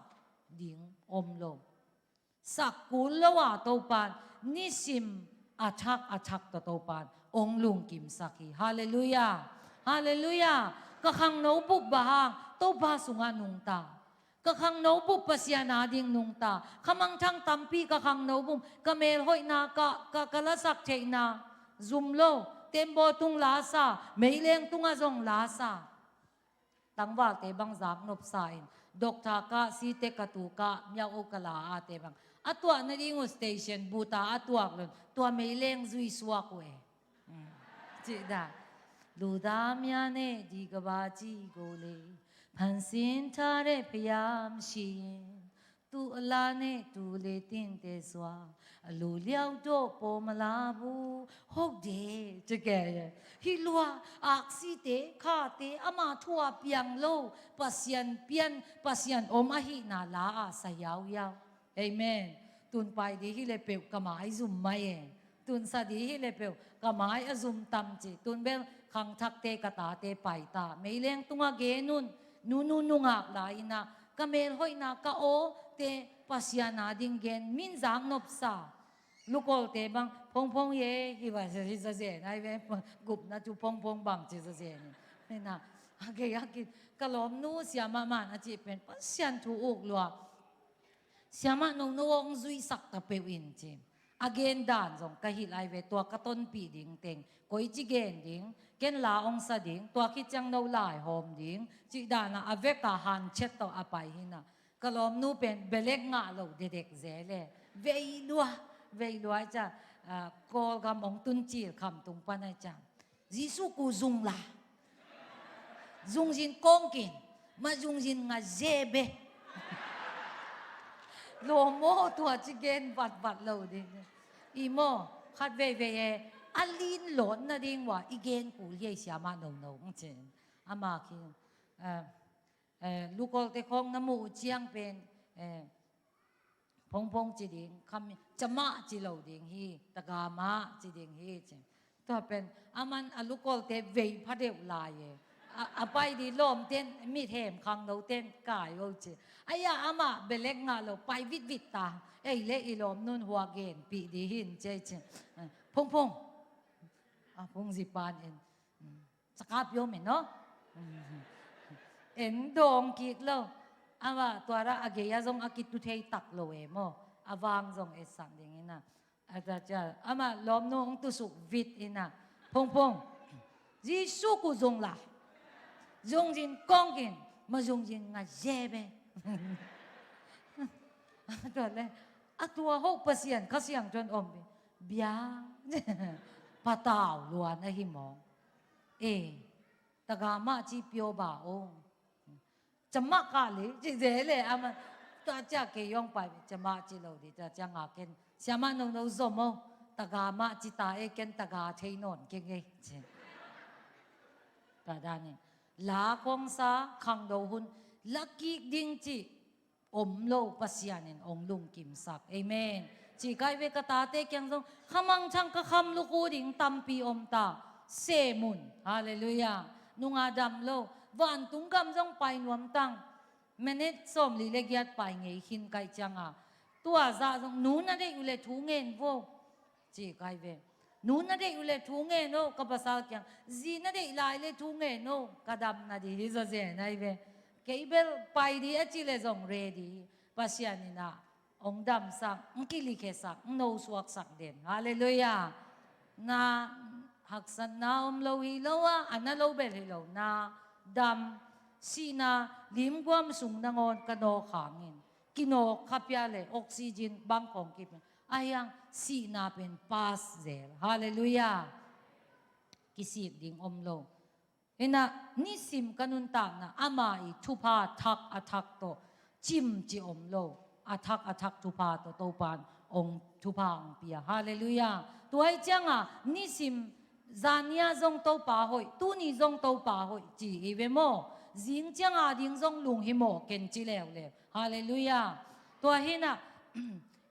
ding om lo. Sak kul lo a Topan nisim a thak a thak tawh Topan hong lungkimsak hi. Halleluiah. Halleluiah. Ka khangno bup bang hang Topa sungah nungta. Ka khangno bup Pasian ading nungta. Khamangthang tampi ka khangno bup, ka melhoihna, ka, ka, ka lasak theihna zum lo. Tembaw tung lasa, meileng tungah zong lasa. Tangvalte bang zaknop sa in, doctor kah, C-Tech katu kah, miau o kala a te bang. A tuah nading uh station, buta a tuak lon, tua meileng zui suak uh e. Hmm. Cih dan. လူသားများနဲ့ ဒီကမ္ဘာကြီးကိုလည်း ဖန်ဆင်းထားတဲ့ ဘုရားရှိရင် သူ့အလားနဲ့ သူလေတင့်တယ်စွာ အလိုလျောက်တော့ ပေါ်မလာဘူး။ ဟုတ်တယ် တကယ်။ Hi lua, aksi te, kha te, ama thu a piang lo, Pasian pian, Pasian om ahihna la a sa yauyau. Amen. Tun pai ding hi le peuh ka mai zum mai e. Tun sa ding hi le peuh ka mai a zum tam ci. Tun bel khangthakte ka tate pai ta. Meileng tungah gen un, nunu nungak lai-in ah, ka melhoihna, ka awte Pasian ading gen, min zaknop sa. Lukolte bang, phongphong ye, hi va, hi zazen, ai ve, gupna cu phongphong bang ci zazen. Hi na, a kei a kit, ka lawmnu siamah man a cih pen, Pasian thu uk lua. Siamah no no hong zuisak ta peuh in ci. a gen dan zong ka hilh ai ve, tua ka tonpih ding teng, koici gen ding, ken la ong sa ding, tua khit ciang no laihawm ding, cih dan a, a vek a hancet tawh a pai hi na. Ka lawmnu pen belek ngah lo dedek ze le. Vei lua, vei lua ai ciang, ah, Kawlgam ong tun cil Khamtung pan ai ciang. Jesu ku zung la. Zung zin kong kin. Ma zung zin nga ze be. Lawm aw, tua ci gen vatvat lo ding. I maw, khat veivei e, a lin lawt nading ua, i gen kul hi ei siamah nono, ng cin. Ama khi, eh, eh, Lukawlte khawng na muh uh ciang pen, eh, Phongphong ci ding, kham, camah ci lo ding hi, tagamah ci ding hi, ci. Tua pen, aman a Lukawlte vei pha deuh lai e. A, a pai di lawmten, mihem khangnoten kai o ci. Aia amah belek ngah lo, pai vitvit ta. Ei le i lawmnun hua genpih di hin ci, ci. Phongphong. A phungzi pan en. Cakap yo men no? En dawng kik lo. Ama tua ra a gei a zong a kitu thei tak lo e maw. A vang zong e sak ding ina. A ta cia, ama lawmnu ong tusuk vit ina. Phongphong. Jesu ku zung la. Zung zin kong kin. Ma zung zin nga ze be. A tua le. A tua ho Pasian Kha Siangtho in om bi. Bia. Patau luan a hi mawng. E. Tagamah ci pio ba o. Camah kah le, ci ze le, ama, tua cia kei yong pai, camah ci lo di, tua cia nga ken. Siamah nono zom o, tagamah ci ta e ken taga thei nawn keng e, ci. Tua danin. La kong sa, khangno hun, la kik ding ci, om lo Pasian in ong lungkimsak. Amen. Ci kai ve ka tate kiang zong, khamangthang ka kham luku ding tampi om ta. Semun. Halleluiah. Nunga dam lo. Vantung gam zong pai nuam tang. Minute sawmli le giat pai ngei khin kai cianga. Tua zah zong nu na deih uh le thu ngen vo. Ci kai ve. Nu na deih uh le thu ngen o, ka pasal kiang. Zi na deih lai le thu ngen o, ka dam na di hi zaw zen ai ve. Kei bel pai di a ci le zong ready hi. Pasian in ah, ong damsak, ong kilikhesak, ong nosuaksak den. Halleluiah. Na haksatna om lo hi lo a, a na lo bel hi lo. Na dam, sihna, limguam sung nangawn ka nawk hangin. Kinawk kha pia le, oxygen bang khawng kip. Ahiang sihna pen pass zel. Halleluiah. Kisik ding om lo. Ina nisim ka nuntakna ama i thupha thak a thak tawh cimci om lo. A thak a thak thupha tawh Topan ong thupha ong pia. Halleluiah. Tua i cianga nisim zania zong Topa hoih, tuni zong Topa hoih ci i ve maw. Zing cianga ding zong lunghimawh ken ci leuleu. Halleluiah. Tua hina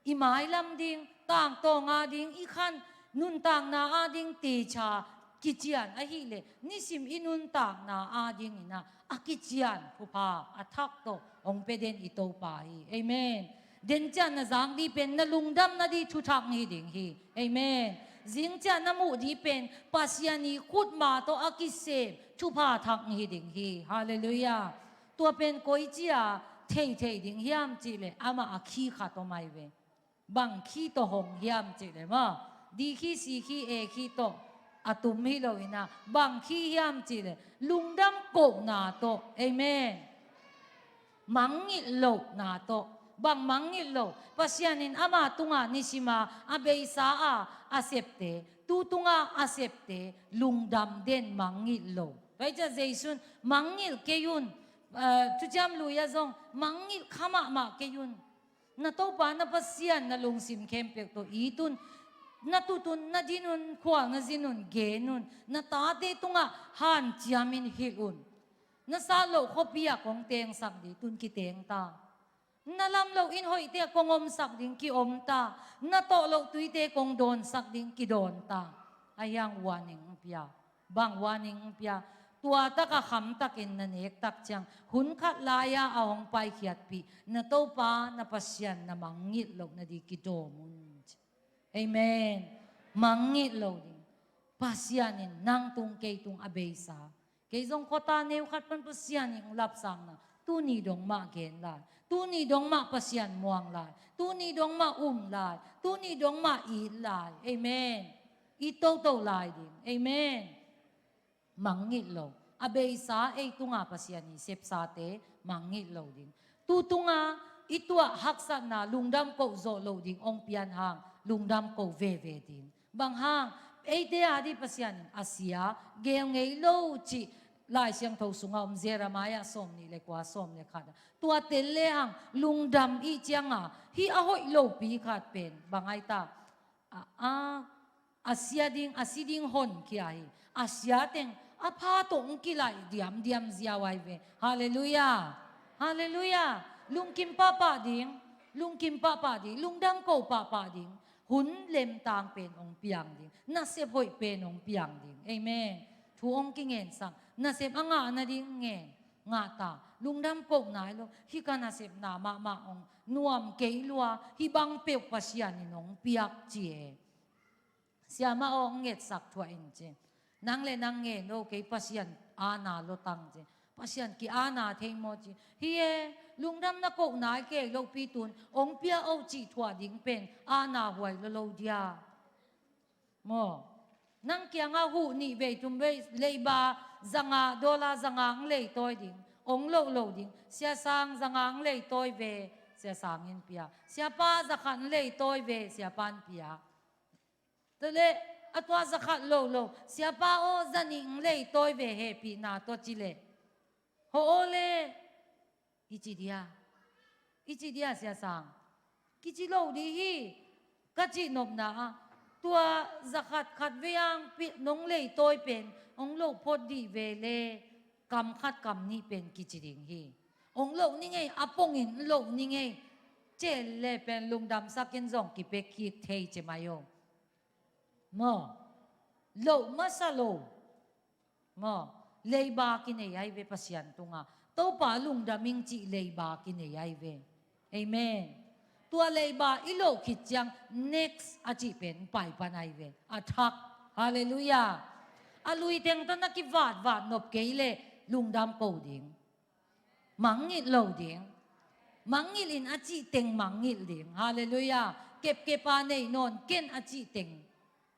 i mailam ding, tangtawng a ding, i khan nuntakna a ding techa kician ahih leh, nisim i nuntakna a ding ina a kician thupha a thak tawh ong pe den i Topa hi. Amen. Den cian na zang di pen na lungdam na di thuthak hi ding hi. Amen. Zing cian na muh di pen Pasian i khutma tawh a kisem thupha thak hi ding hi. Halleluiah. Tua pen koi cia theithei ding hiam cih leh ama a khi khat om ai ve. Bang khi tawh hong hiam cih leh maw. Di khi, si khi, e khi tawh a tum hi lo ina. Bang khi hiam cih leh lungdam kohna tawh. Amen. Mangngilh lohna tawh. Bang mangngilh lo. Pasian in ama tunga nisima a beisa a a septe, tu tunga a septe lungdam den mangngilh lo. Tua i cia Jesu'n mangngilh kei un. Eh, Thuciam Lui a zong mangngilh kha mahmah kei un. Na Topa na Pasian na lungsim khempeuh tawh it un. Na tut un, na din un, khual na zin un, gen un. Na tate tungah hanciamin hilh un. Na sat loh khuapi ah kong tengsak di tun kiteng ta. Na lam loh inn hoihte ah kong omsak ding ki-om ta. Na tawh loh tuite kong dawnsak ding kidawn ta. Ahiang warning pia. Bang warning pia. Tua taka khamtakin na nek tak ciang hun khat lai-a a hong paikhiatpih na Topa na Pasian na mangngilh loh na di kidawm un. Amen. Mangngilh lo ding. Pasian in nang tung kei tung a beisa. Kei zong khuata neu khat pan Pasian in lapsangna Tuni dong mah gen lai. Tuni dong mah Pasian muang lai. Tuni dong mah um lai. Tuni dong mah it lai. Amen. It toto lai ding. Amen. Mangngilh lo. A beisa ei tunga Pasian i sepsate mangngilh lo ding. Tu tunga i tuah haksatna lungdam koh zawh loh ding hong pian hang lungdam koh veve ding. Bang hang, eite a dih Pasian in a sia gel ngei lo cih Lai Siangtho sungah om Jeremiah sawm nih le kua sawm le khat. Tua tel le hang lungdam i cianga hih a hoih lopi khat pen bang ai ta. A, a, a sia ding, a si ding hon kia hi. A sia teng a pha tawh hong kilaih diamdiam ziau ai ve. Halleluiah. Halleluiah. Lungkim pahpah ding. Lungkim pahpah ding. Lungdam ko pahpah ding. Hun lemtang pen hong piang ding. Nasep hoih pen hong piang ding. Amen. Thu hong kingensak. Nasep a ngah nading ngen. Ngah ta. Lungdam koh nai lo. Hih ka nasepna mahmah hong nuam kei lua. Hih bang peuh Pasian in hong piak ci e. Siamah aw hong ngetsak thuah in ci. Nang le nang ngen lo kei Pasian ana lo tang ci. Pasian ki ana thei maw ci. Hi e, lungdam na koh nai kei lopi tun hong pia o cih thuah ding pen ana huai lo lo dia. Maw. Nang kiangah huh nih vei thum vei leiba zanga, dollar zanga hong leitawi ding. Hong loh lo ding. Siasang zanga hong leitawi ve, siasang in pia. Siapa zakhat hong leitawi ve, siapa in pia. Tua le, a tua zakhat lo lo. Siapa aw zanih hong leitawi ve hehpihna tua ci le. Ho aw le. I ci dia. I ci dia siasang. Kici lo di hi. Ka cih nopna ah. Tua zakhat khat vei ang pi nong leitawi pen. Hong loh phot dih ve le. Kam khat kam nih pen kici ding hi. Hong loh ni ngei, a pongin loh ni ngei. Cel le pen lungdamsak in zong kipek kik thei ci mai o. Maw. Loh masa lo. Maw. Leiba kinei ai ve Pasian tunga. Topa lungdam ing cih leiba kinei ai ve. Amen. Tua leiba i loh khit ciang next a cih pen pai pan ai ve. A thak. Halleluiah. A lui teng tawh na kivatvat nop kei le lungdam ko ding. Mangngilh lo ding. Mangngilh in a cih teng mangngilh ding. Halleluiah. Kepkepa nei nawn ken a cih teng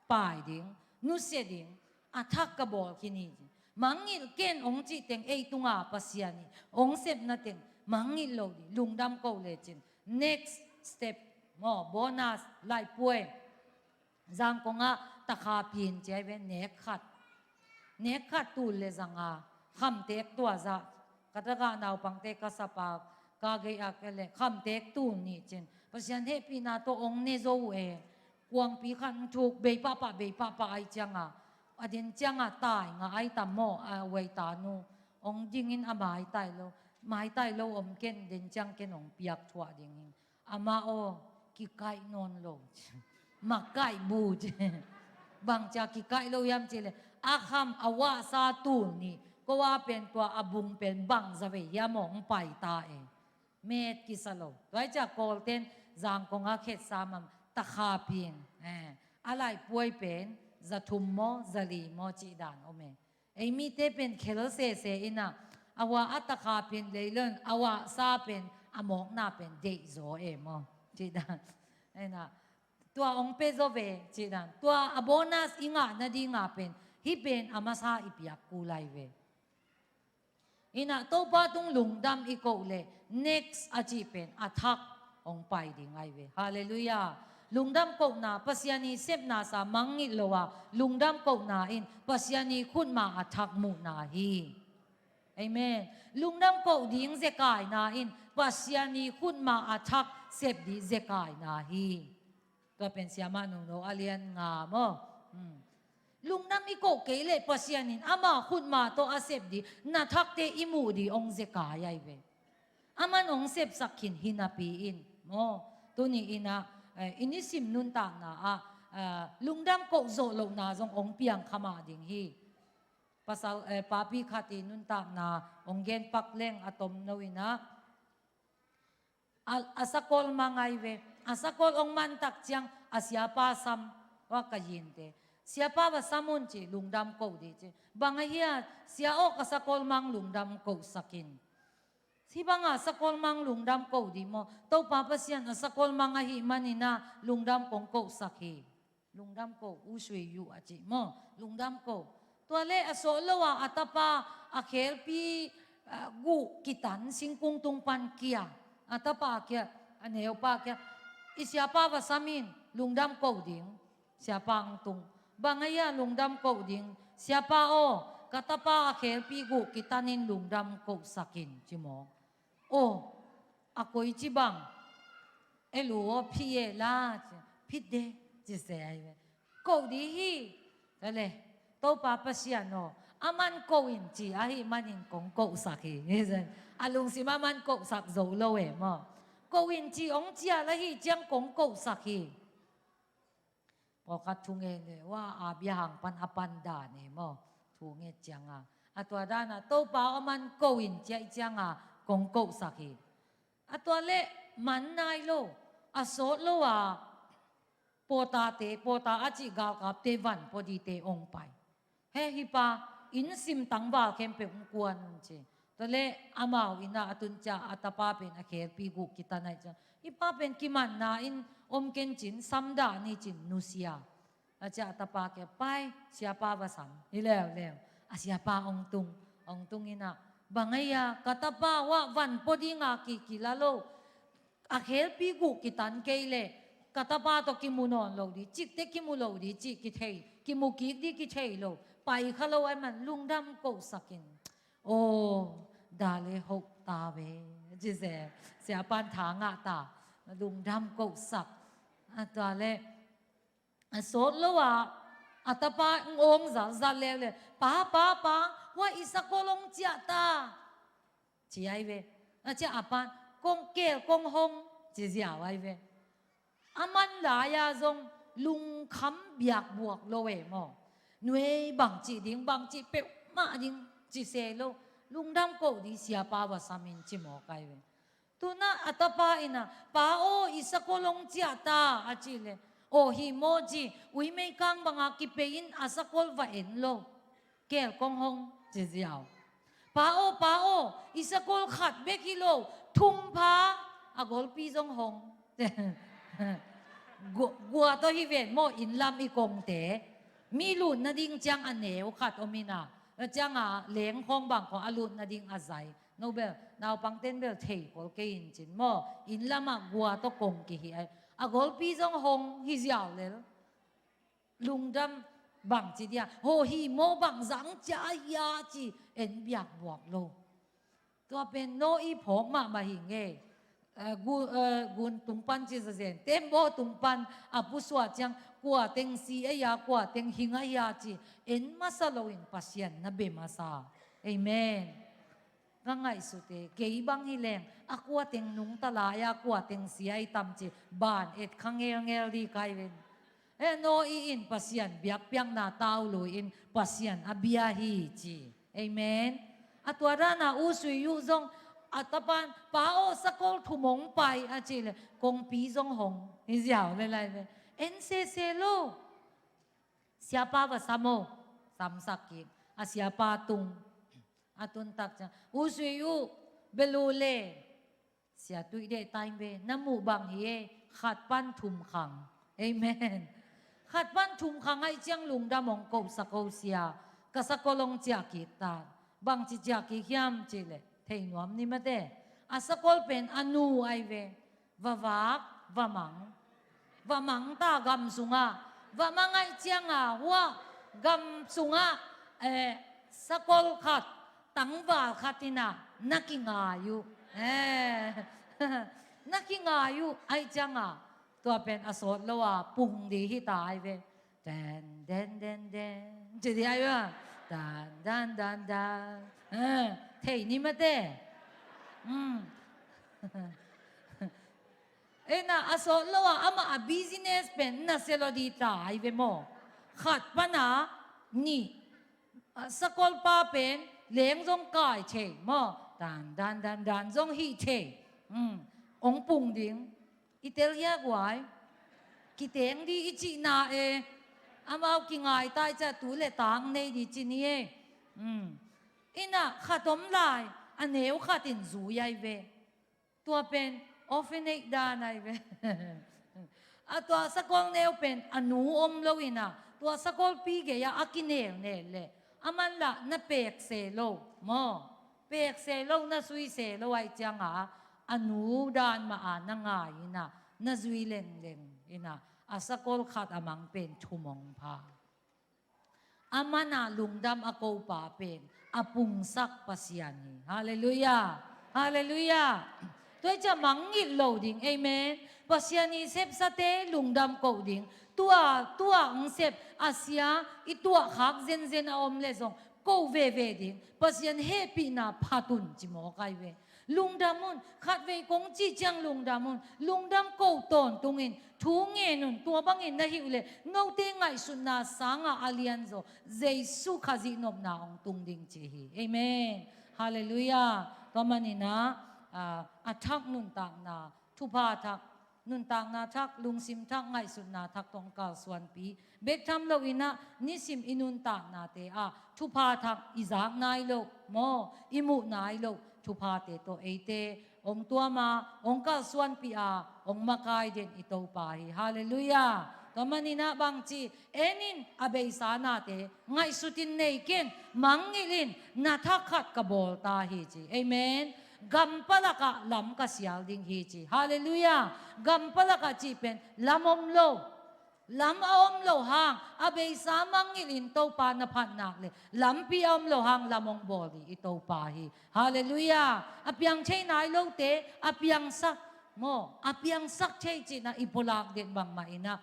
pai ding. Nusia ding. A thak ka bawl khin hi. Mangngilh ken hong cih teng ei tunga Pasian hi. Hong sepna teng mangngilh lo ding. Lungdam ko lecin. Next step. Maw, bonus, laipuai. Zangkongah takha pin ci ai ve nek khat. Nek khat tul le zanga khamtek tua zah. Ka tagah naupangte ka sapa ka gei ak le khamtek tul nih cin. Pasian hehpihna tawh hong ne zo uh e. Kuangpi khat hong thuk bei pahpah bei pahpah ai cianga. A den cianga tai nga ai tam maw a uai ta nu. Hong dingin a maitai lo. Maitai lo om ken den ciang ken hong piak thuah ding hi. Amah aw, kikaih nawn lo. Makaih bu ci. Bangcia kikaih lo hiam ci le. A kham a wahsa tul nih. Ko a pen tua a bung pen bangza vei hiam aw hong pai ta e. Met kisa lo. Tua hi cia Kawlten Zangkong a khetsa mam takha pin. Eh, a laipuai pen za thum maw, za li maw cih dan om e. Ei mite pen khel sese ina, a hua a takha pen leilon, a wahsa pen, a mawkna pen deih zaw e maw. Cih dan. Ina, tua hong pe zaw ve, cih dan. Tua a bonus i ngah nadinga pen, hih pen a masa i piak kul ai ve. Ina, Topa tung lungdam i koh le, next a cih pen, a thak hong pai ding ai ve. Halleluiah. Lungdam kohna, Pasian i sepna sa mangngilh lo a, lungdam kohna in, Pasian i khutma a thak muhna hi. Amen. Lungdam koh ding zekaina in, Pasian i khutma a thak sep ding zekaina hi. Tua pen siamah nungno a lian nga maw. Hmm. Lungdam i koh kei le Pasian in, ama khutma tawh a sep ding, na thakte i muh ding hong zekai ai ve. Aman hong sepsak khin hi napi in, maw, tuni ina, eh, i nisim nuntakna ah, eh, lungdam koh zawh lohna zong hong piang kha mah ding hi. Pasal, eh, papi khat i nuntakna hong genpak leng a tomno ina, a, a sakol mang ai ve. A sakol hong mantak ciang a siapa sam, wa ka yinte. Siapa va sam un ci, lungdam koh ding ci. Bang ahia, sia aw ka sakol mang lungdam kohsak in. Hih banga sakol mang lungdam ko ding maw? Topa Pasian a sakol mang ahih manin ah lungdam kong kosak hi. Lungdam ko, U Sui Yu a ci maw? Lungdam ko. Tua leh a sawt lo a, a tapa a khelpi, ah, guh kitan singkung tung pan kia. A tapa kia, a neupa kia. I siapa va sam in, lungdam ko ding. Siapa hong tung. Bang a hia lungdam ko ding? Siapa aw, ka tapa a khelpi guh kitanin lungdam kosak in, ci maw? Aw, a koici bang? E lu aw, phi e la, ci. Phi de, ci se ai ve. Ko ding hi. Ka le, Topa Pasian aw, a man ko in ci, ahih manin kong kosak hi. A lungsim a man kosak zo lo e maw? Ko in ci, hong cial ahih ciang kong kosak hi. Pawlkhat thungen le, wa, a bia hang pan a pan dan e maw? Thungen cianga. A tua dana, Topa aw man ko in ciah cianga, kong kosak hi. A tua leh man nai lo, a sawt lo a, pawtate, pawta a cih galkapte van pawdite ong pai. He, hih pa, inn sim tangval khempeuh hong kuan un ci. Tua leh amau inn ah a tun ciah a tapa pen a khelpi guh kitan ai ciang, hih pa pen kimanna in om ken cin, sam dah ni cin, nusia. A ciah a tapa kia pai, siapa va sam. Hi leuleu. A siapa ong tung, ong tung inn ah. Bang a hia, ka tapa wah van pua dinga kikila lo. A khelpi guh kitan kei leh ka tapa tawh kimu nawn lo ding, cikte kimu lo ding, cih kithei, kimu kik ding kithei lo. Pai kha lo ai man lungdam kosak in. Aw, da le hoh ta ve. Ci se, siapan tha ngah ta. Lungdam kosak. A tua leh, a sawt lo a, a tapa ong zalzal leuleu. Pa, pa, pa, hua i sakol ong ciah ta. Ci ai ve. A ciah a pan, kong kel, kong hong, ci ziau ai ve. A man lai-a zong lungkham biakbuak lo e maw? Nuei bangci ding, bangci peuhmah ding, ci se lo. Lungdam ko ding siapa va sam in ci mawk ai ve. Tuna a tapa ina, pa aw, i sakol ong ciah ta, a ci le. Aw, hi maw ci, ui meikang banga kipei in a sakol va en lo. Kel kong hong, ci ziau. Pa aw, pa aw, i sakol khat bek hi lo, thum pha, a golpi zong hong. Gua, gua tawh hi ven maw, inn lam i kongte. Mi lut nading ciang a neu khat om ina. Cianga leng khawng bang khawng a lut nading a zai. No bel, naupangten bel thei khol kei in cin maw. Inn lamah gua tawh kong kihi ai. A golpi zong hong hi ziau lel. Lungdam bangci dia. Ho hi maw bang zang cia hia ci en biakbuak lo. Tua pen no i phawk mahmah hi ngei. Eh, gu-, eh, gun tung pan ci zazen. Tembaw tung pan a pusuah ciang kua teng si a hia, kua teng hing a hia ci. En masa loin Pasian na be masa. Amen. Ka ngaihsute, kei bang hi leng, a kua teng nungta lai-a kua teng sia i tam ci, ban et kha ngelngel di kai ven. E, no i in Pasian biakpiakna tau lui in Pasian a bia hi ci. Amen. A tua dana U Sui Yu zong a tapan, pa aw sakol thum hong pai a ci le, kongpi zong hong. Hi ziau le lai ve. En sese lo. Siapa va sam o. Samsak kik. A siapa tung. A tun tak ciang, U Sui Yu, belu le. Sia tuih deh time ve, na muh bang hi e, khat pan thum khang. Amen. Khat pan thum khang ai ciang lungdam ong ko sa ko sia, ka sakol ong ciah kik ta. Bang ci ciah kik hiam ci le, thei nuam ni mate. A sakol pen a nu ai ve. Va vak, va mang. Va mang ta gam sungah. Va mang ai cianga hua gam sungah, eh, sakol khat, tangval khat ina na kingai uh. Eh, na kingai uh ai cianga. Tua pen a sawt lo a pung di hi ta ai ve. Dan, dan, dan, dan. Ci di ai ve. Dan, dan, dan, dan. Eh, thei ni mate. Hmm. Ena a sawt lo a, amah a business pen na sia lo di ta ai ve maw. Khat pana nih. A, sakol pa pen leng zong kai thei maw. Dan, dan, dan, dan zong hi thei. Hmm. Ong pung ding. I tel hia guai. Kiteng di i cihna e. Amau kingai tai cia tu le tang nei di ci ni e. Hmm. Ina khat om lai. a neu khat in zui ai ve. Tua pen orphanage dan ai ve. A tua sakol neu pen a nu om lo in ah, tua sakolpi gei-ah a kinelnel leh, a man lah na pek se lo maw. Pek se lo, na zui se lo ahih ciangah, a nu dan mah a na ngai in ah, na zui lengleng in ah, a sakol khat a mang pen thum hong pha. A man a lungdam a kopa pen a pungsak Pasian hi. Halleluiah. Halleluiah. Tua hi ciah mangngilh lo ding. Amen. Pasian i sepsate lungdam ko ding. Tua, tua hong sep a sia i tuahkhak zenzen a om leh zong ko veve ding. Pasian hehpihna phat un ci mawk ai ve. Lungdam un, khatvei kong cih ciang lungdam un, lungdam ko tawntungin, thu ngen un, tua bangin na hih uh leh, note ngaihsutna sangah a lianzaw, Jesu Khazih nopna hong tung ding ci hi. Amen. Halleluiah. Tua manin ah, a, a thak nuntakna, thupha thak, nuntakna thak, lungsim thak, ngaihsutna thak tawh hong kalsuanpih bek tham loin ah, nisim i nuntaknate ah thupha thak i zak nai loh maw, i muh nai loh thuphate tawh eite hong tuam a, hong kalsuanpih a, hong makai den i Topa hi. Halleluiah. Tua manin ah bangci, en in, a beisa nate ngaihsut in nei ken, mangngilh in, na thak khat ka bawl ta hi ci. Amen. Gam palakah lam ka sial ding hi ci. Halleluiah. Gam palakah cih pen lam om lo. Lam a om lo hang, a beisa mangngilh in Topa na phat nak leh, lampi a om lo hang lam hong bawl ding i Topa hi. Halleluiah. A piang thei nai lote a piangsak maw, a piangsak thei cihna i pulak den bangmah in ah,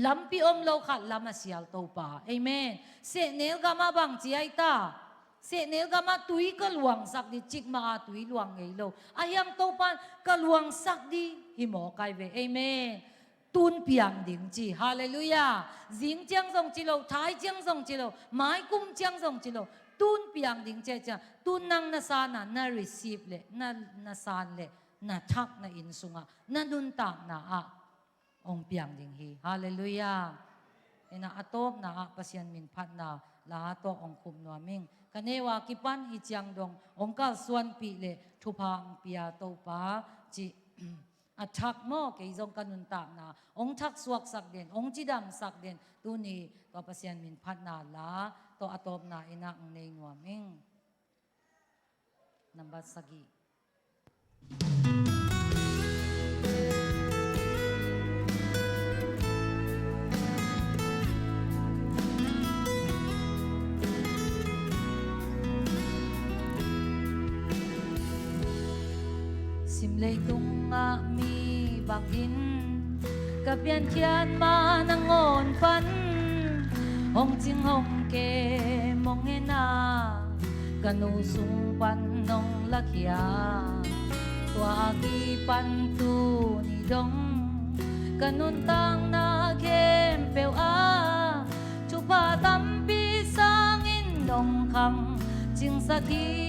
lampi om lo khat lam a sial Topa. Amen. Sehnel gamah bangci ai ta? Sehnel gamah tui ka luangsak ding, cikmah a tui luang ngei lo. Ahi hang Topa in ka luangsak ding hi mawk ai ve. Amen. Tun piang ding ci. Halleluiah. Zing ciang zong ci lo, thai ciang zong ci lo, maikum ciang zong ci lo. Tun piang ding ci a, ciang tun nang na san a, na receive leh, na, na san leh, na thak, na inn sungah, na nuntakna ah hong piang ding hi. Halleluiah. Ina, a tawpna ah Pasian min phatna la tawh hong khup nuam ing. Ka neu a kipan hih ciang dong hong kalsuanpih leh thupha hong pia Topa cih a thak maw, kei zong ka nuntakna hong thaksuaksak den, hong cidamsak den, tuni tua Pasian min phatna la tawh a tawpna in ah hong nei nuam ing. Nambat sagih. Sim leitungah mi bangin ka piankhiat ma nangawn pan hong cing hong kem hong en a, ka nu sung pan nong lakhia. Tua a kipan tuni dong ka nuntakna khempeuh ah thupha tampi sangin nong khang cingsak hi.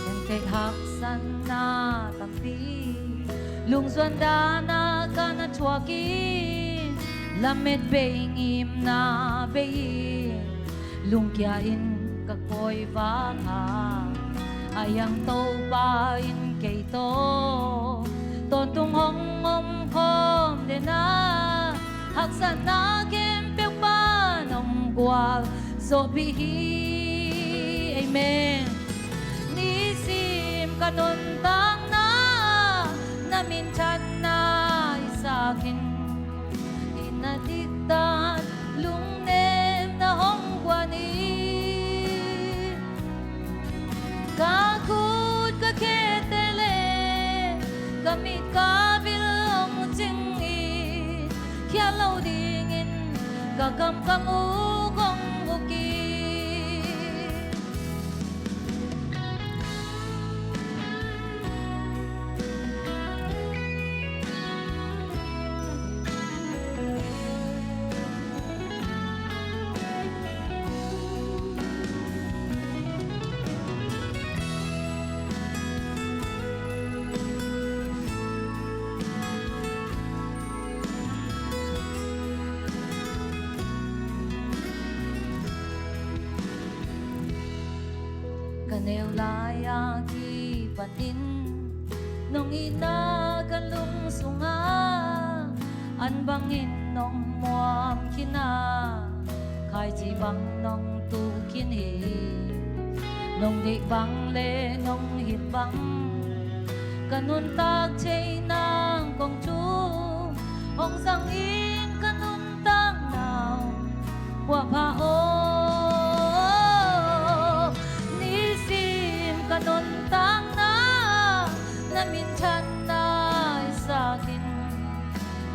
Ken kei haksatna tampi lungzuan dan a ka na thuak in, lamet bei ngimna bei in, lungkia in ka kawi vang a, a hiang Topa in kei tawh tawntung hong om khawm den a, haksatna khempeuh pan hong gualzawhpih hi. Amen. Nisim ka nuntakna na minthanna i sak in, i na diktat lungnemna hong guan in, ka khut ka khete le ka mit ka bil hong cing in, khial lo dingin ka kam ka muk hong uk in. Ka neu lai-a kipanin nong itna ka lung sungah an bangin nong muam khin a, khaici bang nong tu khin hi. Nong deih bang le nong hilh bang ka nuntak thei nang kong thu hong zangin ka nuntakna uh puahpha aw. Nisim ka nuntakna na minthanna i sakin,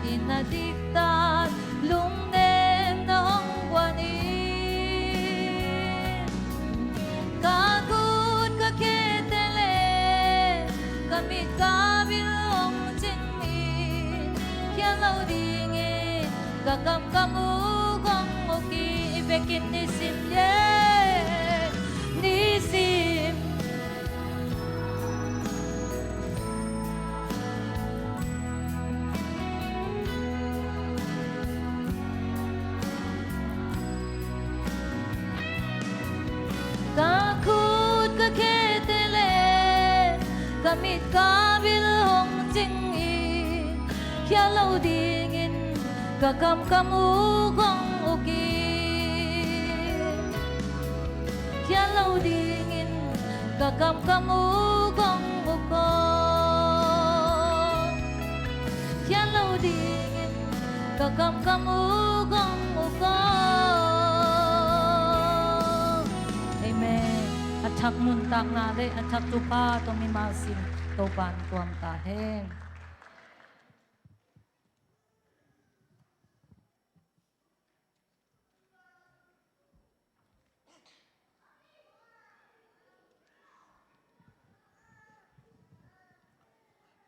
i na diktat lungnem na hong guan in. Ka khut ka khete le ka mit ka bil hong cing in, khial lo dingin ka kam ka muk hong uk hi. I vekin nisim ye, nisim. Ka khut ka khete le ka mit ka bil hong cing in, khial lo dingin ka kam ka muk hong uk hi. Khial lo dingin ka kam ka muk hong uk aw. Khial lo dingin ka kam ka muk hong uk aw. Amen. A thak nuntakna le a thak thupha tawh mimal sin Topa'n tuam ta hen.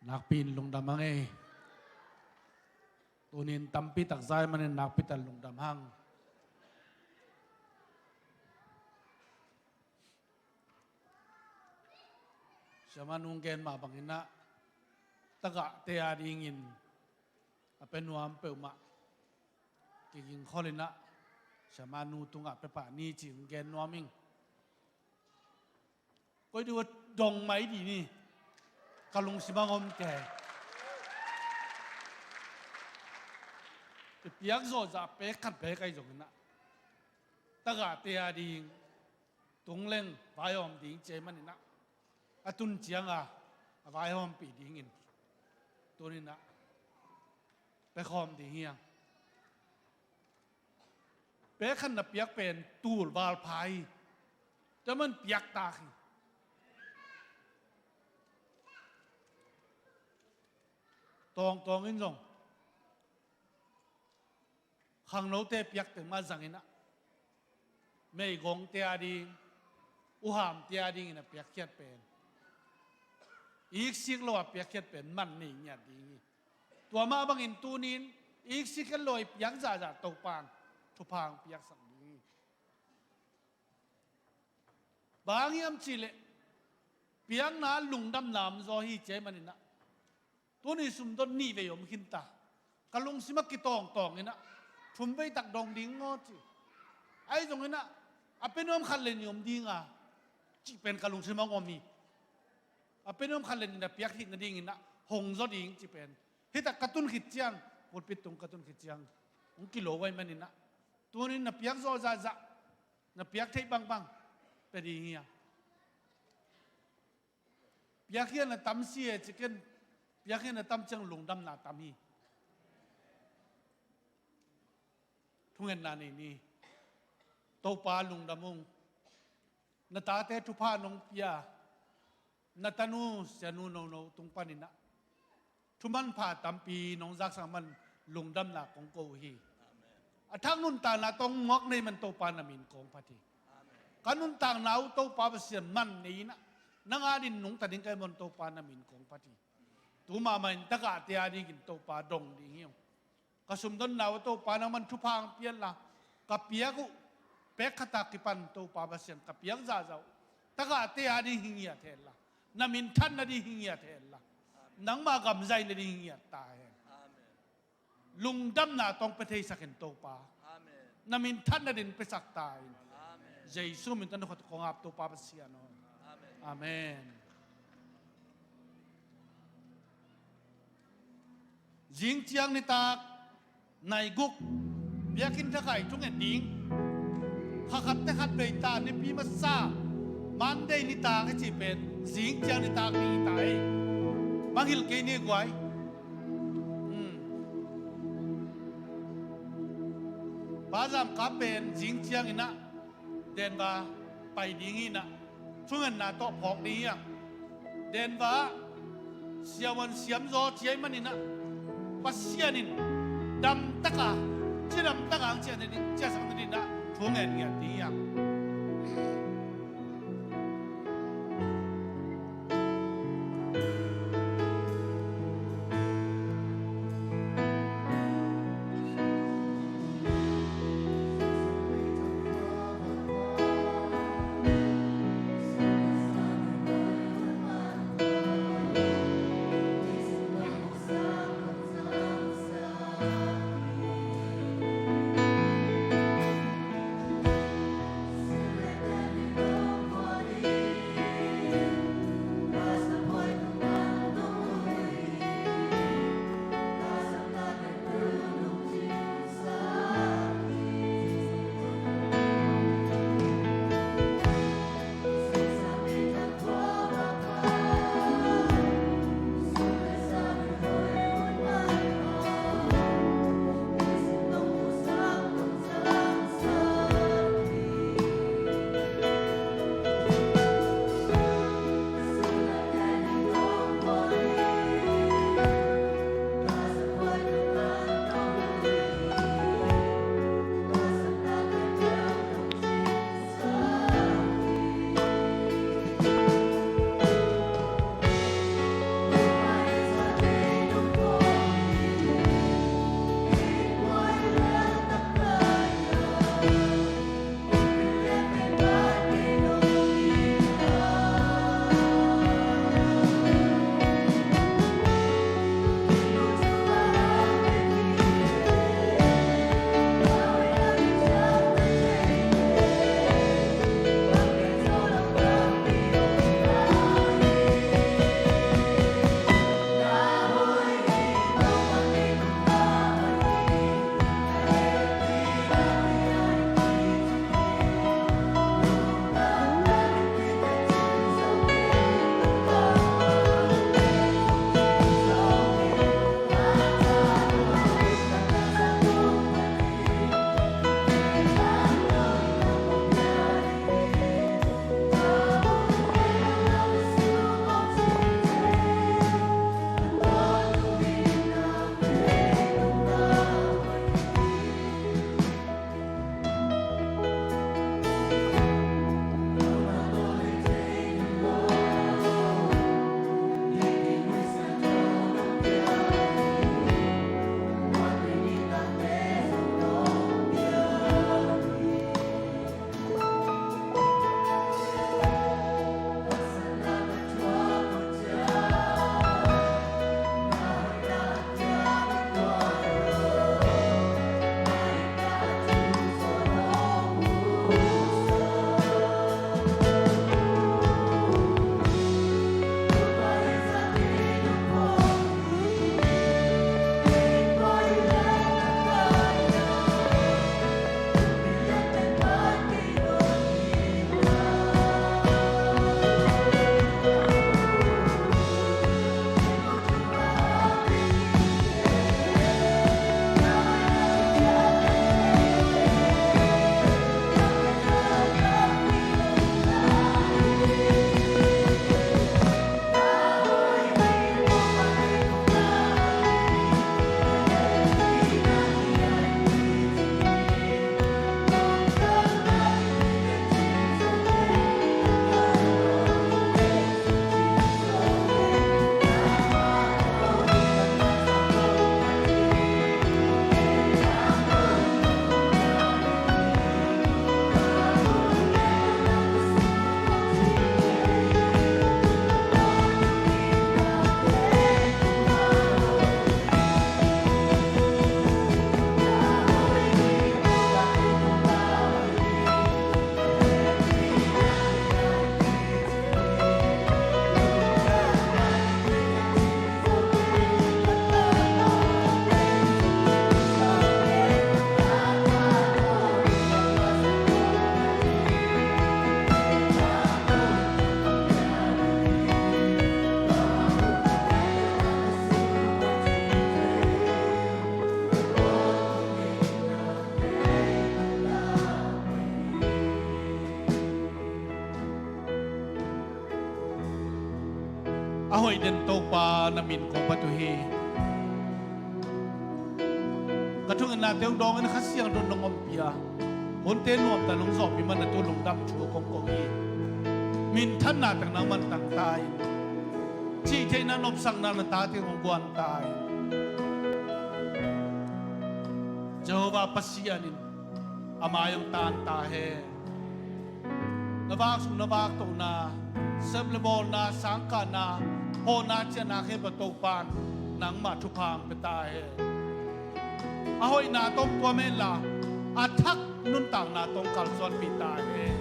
Nakpi in lungdam hang ei. Tunin tampi tak zai manin nakpi tak lungdam hang. Siamah nung gen mah bangin ah, tagahte a dingin a pia nuam peuhmah kiging kholin ah, siamah nu tungah pia pah ni ci-in gen nuam ing. Koi dih uh dong mai dih ni. Ka lungsim a ngom kei. I piak zawhzah pek khat pek ahi zongin ah, tagahte a ding tungleng vaihawm ding ci ahih manin ah, a tun cianga a vaihawmpih dingin tunin ah pia khawm ding hi hang. Pek khat na piak pen tul valpha hi. Tua man piak tak hi. Tawngtawng in zong khangnote piak teng mah zangin ah, meigongte a ding, uhamte a dingin a piakkhiat pen, iksik lo a piakkhiat pen man nei ngiat ding hi. Tua mah bangin tunin iksik khen lo a i piak zahzah Topa'n thupha hong piaksak ding hi. Bang hang hiam cihleh, piakna lungdamna om zaw hi ci ahih manin ah, tuni sumdot nih vei om khin ta. Ka lungsim a kitawngtawng in ah, thum vei tak dong ding maw ci. Ahi zongin ah, a pia nuam khat le nih om ding a, cih pen ka lungsim a ngom hi. A pia nuam khat le nih na piak theih nadingin ah hong zaw ding cih pen, hi tak ka tun khit ciang, pulpit tung ka tun khit ciang hong kilo uh ahih manin ah, tunin na piak zawh zahzah, na piak theih bangbang pia ding hi a. Piakkhiatna tam si e ci ken, piakkhiatna tam ciang lungdamna tam hi. Thungetna nei ni. Topa lungdam ung. Na tate thupha nong pia, na tanu sianu nono tung panin ah, thu manpha tampi nong zaksak man lungdamna kong ko uh hi. A thak nuntakna tawh muak nei man Topa na min kong phat hi. Ka nuntakna uh Topa Pasian man nei in ah, nang adingin nungta ding ka hih man Topa na min kong phat hi. Tu mahmah in tagahte adingin Topa dong ding hi ung. Ka sumdonna uh Topa nangman thupha hong pia inla, ka piak uh pek khat a kipan Topa Pasian ka piak zahzah uh, tagahte ading hi ngiat hen la, na minthan nading hi ngiat hen la, nangma gam zai nading hi ngiat ta hen. Lungdamna tawh pia theisak in Topa. Na minthan nading piasak ta in. Jesu min tawh na khut kong ap Topa Pasian aw. Amen. Zing ciang nitak nai guk biakinn thakai thungen ding. Kha khat te khat vei ta, nipi masa Monday nitak i cih pen zing ciang nitak ding hi ta ei. Mangngilh kei ni guai. Hmm. Pa Zam Kap pen zing ciangin ah Denver pai ding hi in ah, thungetna tawh phawk ding hi a. Denver ah siavuan siam zaw ci ahih manin ah, Pasian in damtak a, cidamtak a hong ciahsak nading in ah thu ngen ngiat ding hi a. A hoih den Topa, na min kong phat uh hi. Ka thungetnate hong dawngin Kha Siangtho nong ompih a, hunte nuamtak nong zawhpih manin tu lungdam thu kong ko hi. Minthanna teng nangman tang ta in, cihtheihna nopsakna na tate hong guan ta in. Jehovah Pasian in a mai hong tan ta hen. Na vak sung na vak tohna, sep le bawlna, sangkahna, hawhna ciahna khempeuh Topa in nangmah thupha hong pia ta hen. A hoihna tawh hong tuam hen la, a thak nuntakna tawh hong kalsuanpih ta hen.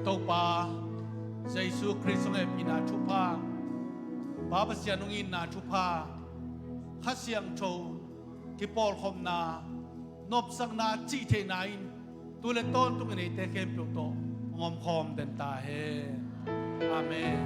Topa Jesu Khrist hong hehpihna thupha, Pa Pasian hong itna thupha, Kha Siangtho kipawlkhopna, nopsakna, cihtheihna in tu le tawntungin eite khempeuh tawh hong omkhawm den ta hen. Amen.